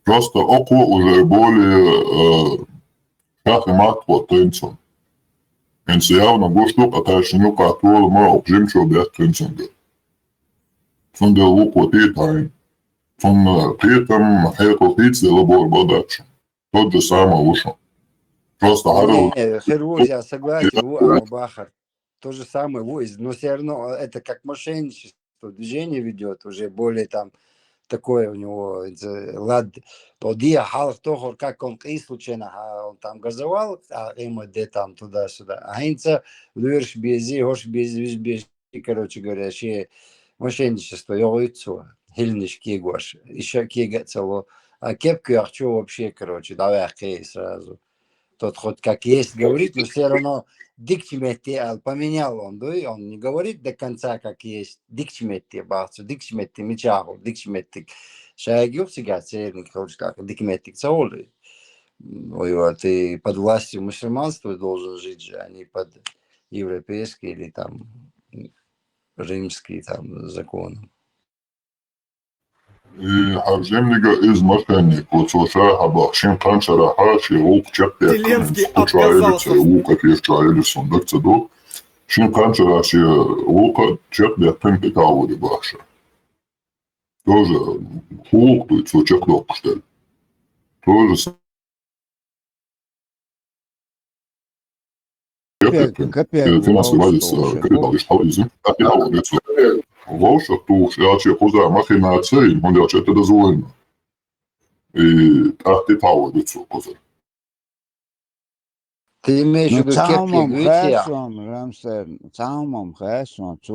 Просто окхо уже более, э, шахмат хӀоттайна цунна. ХӀинца явно гуш ду, ткъа тхаьшна юкъахь тола ма окху жимачо беттина цуьнга. Цундела вукхо тӀе а тайна. Цунна кхетам, хьекъал хийцаделла бохург бакъ дац шуна. Тот же самый ву шуна. Просто хьарал. Не, хир ву, я согласен, ву, амма бахар. То же самое ву иза, но всё равно, э, это как мошенничество движение ведёт, уже более там такое у него, это, лад, то дия хьалха тохур, как он къийсалучу хенахь, а, он там газовал, а, М Д там туда-сюда. А хӀинца лоьраш безий, хӀорш безий, вуьш безий, короче говоря, шен мошенничество йогӀуьйту цо, хӀилланаш кегош, и ша кега а ца ло. А кепка йохчо вообще, короче, дӀаваьккхи сразу. Тот хоть как есть говорит, но всё равно дикачу метте аьлла, поменял он, дуй, он не говорит до конца как есть, дикачу метте бац, дикачу метте мичахь ву, дикачу меттиг. Шайга юха цигахь церниг хилча, дика меттиг ца волу. Ой, вот, и под властью мусульманства должен жить же, а не под европейский или там римский там закон. И хьажа жиманиг иза мошенник ву, цо ша хьабаха, шина кханчарахь шен гӀуллакх чекхдаьккхина, кху чохь а элира цара, вукху кхечохь а элира, суна дага ца до. Шина кханчарахь шен гӀуллакх чекхдаьккхина тӀетагӀо де баха ша. Тоже гӀуллакх дуй цо чекхдоккхуш делла. Тоже Капелька, капелька, финансовый вовшах валец, тухуш, э, капитал иш хьал иза. ТӀаккха тӀетагӀо де цо. Вовшах тухуш, аьлча кхуза махинаций, хӀунда аьлча это дозволено. И тӀаккха тӀетагӀо де цо кхуза. Ты имеешь в виду кепки, цхьа хӀумам хаьа суна, Рамсер, цхьа хӀумам хаьа суна, цо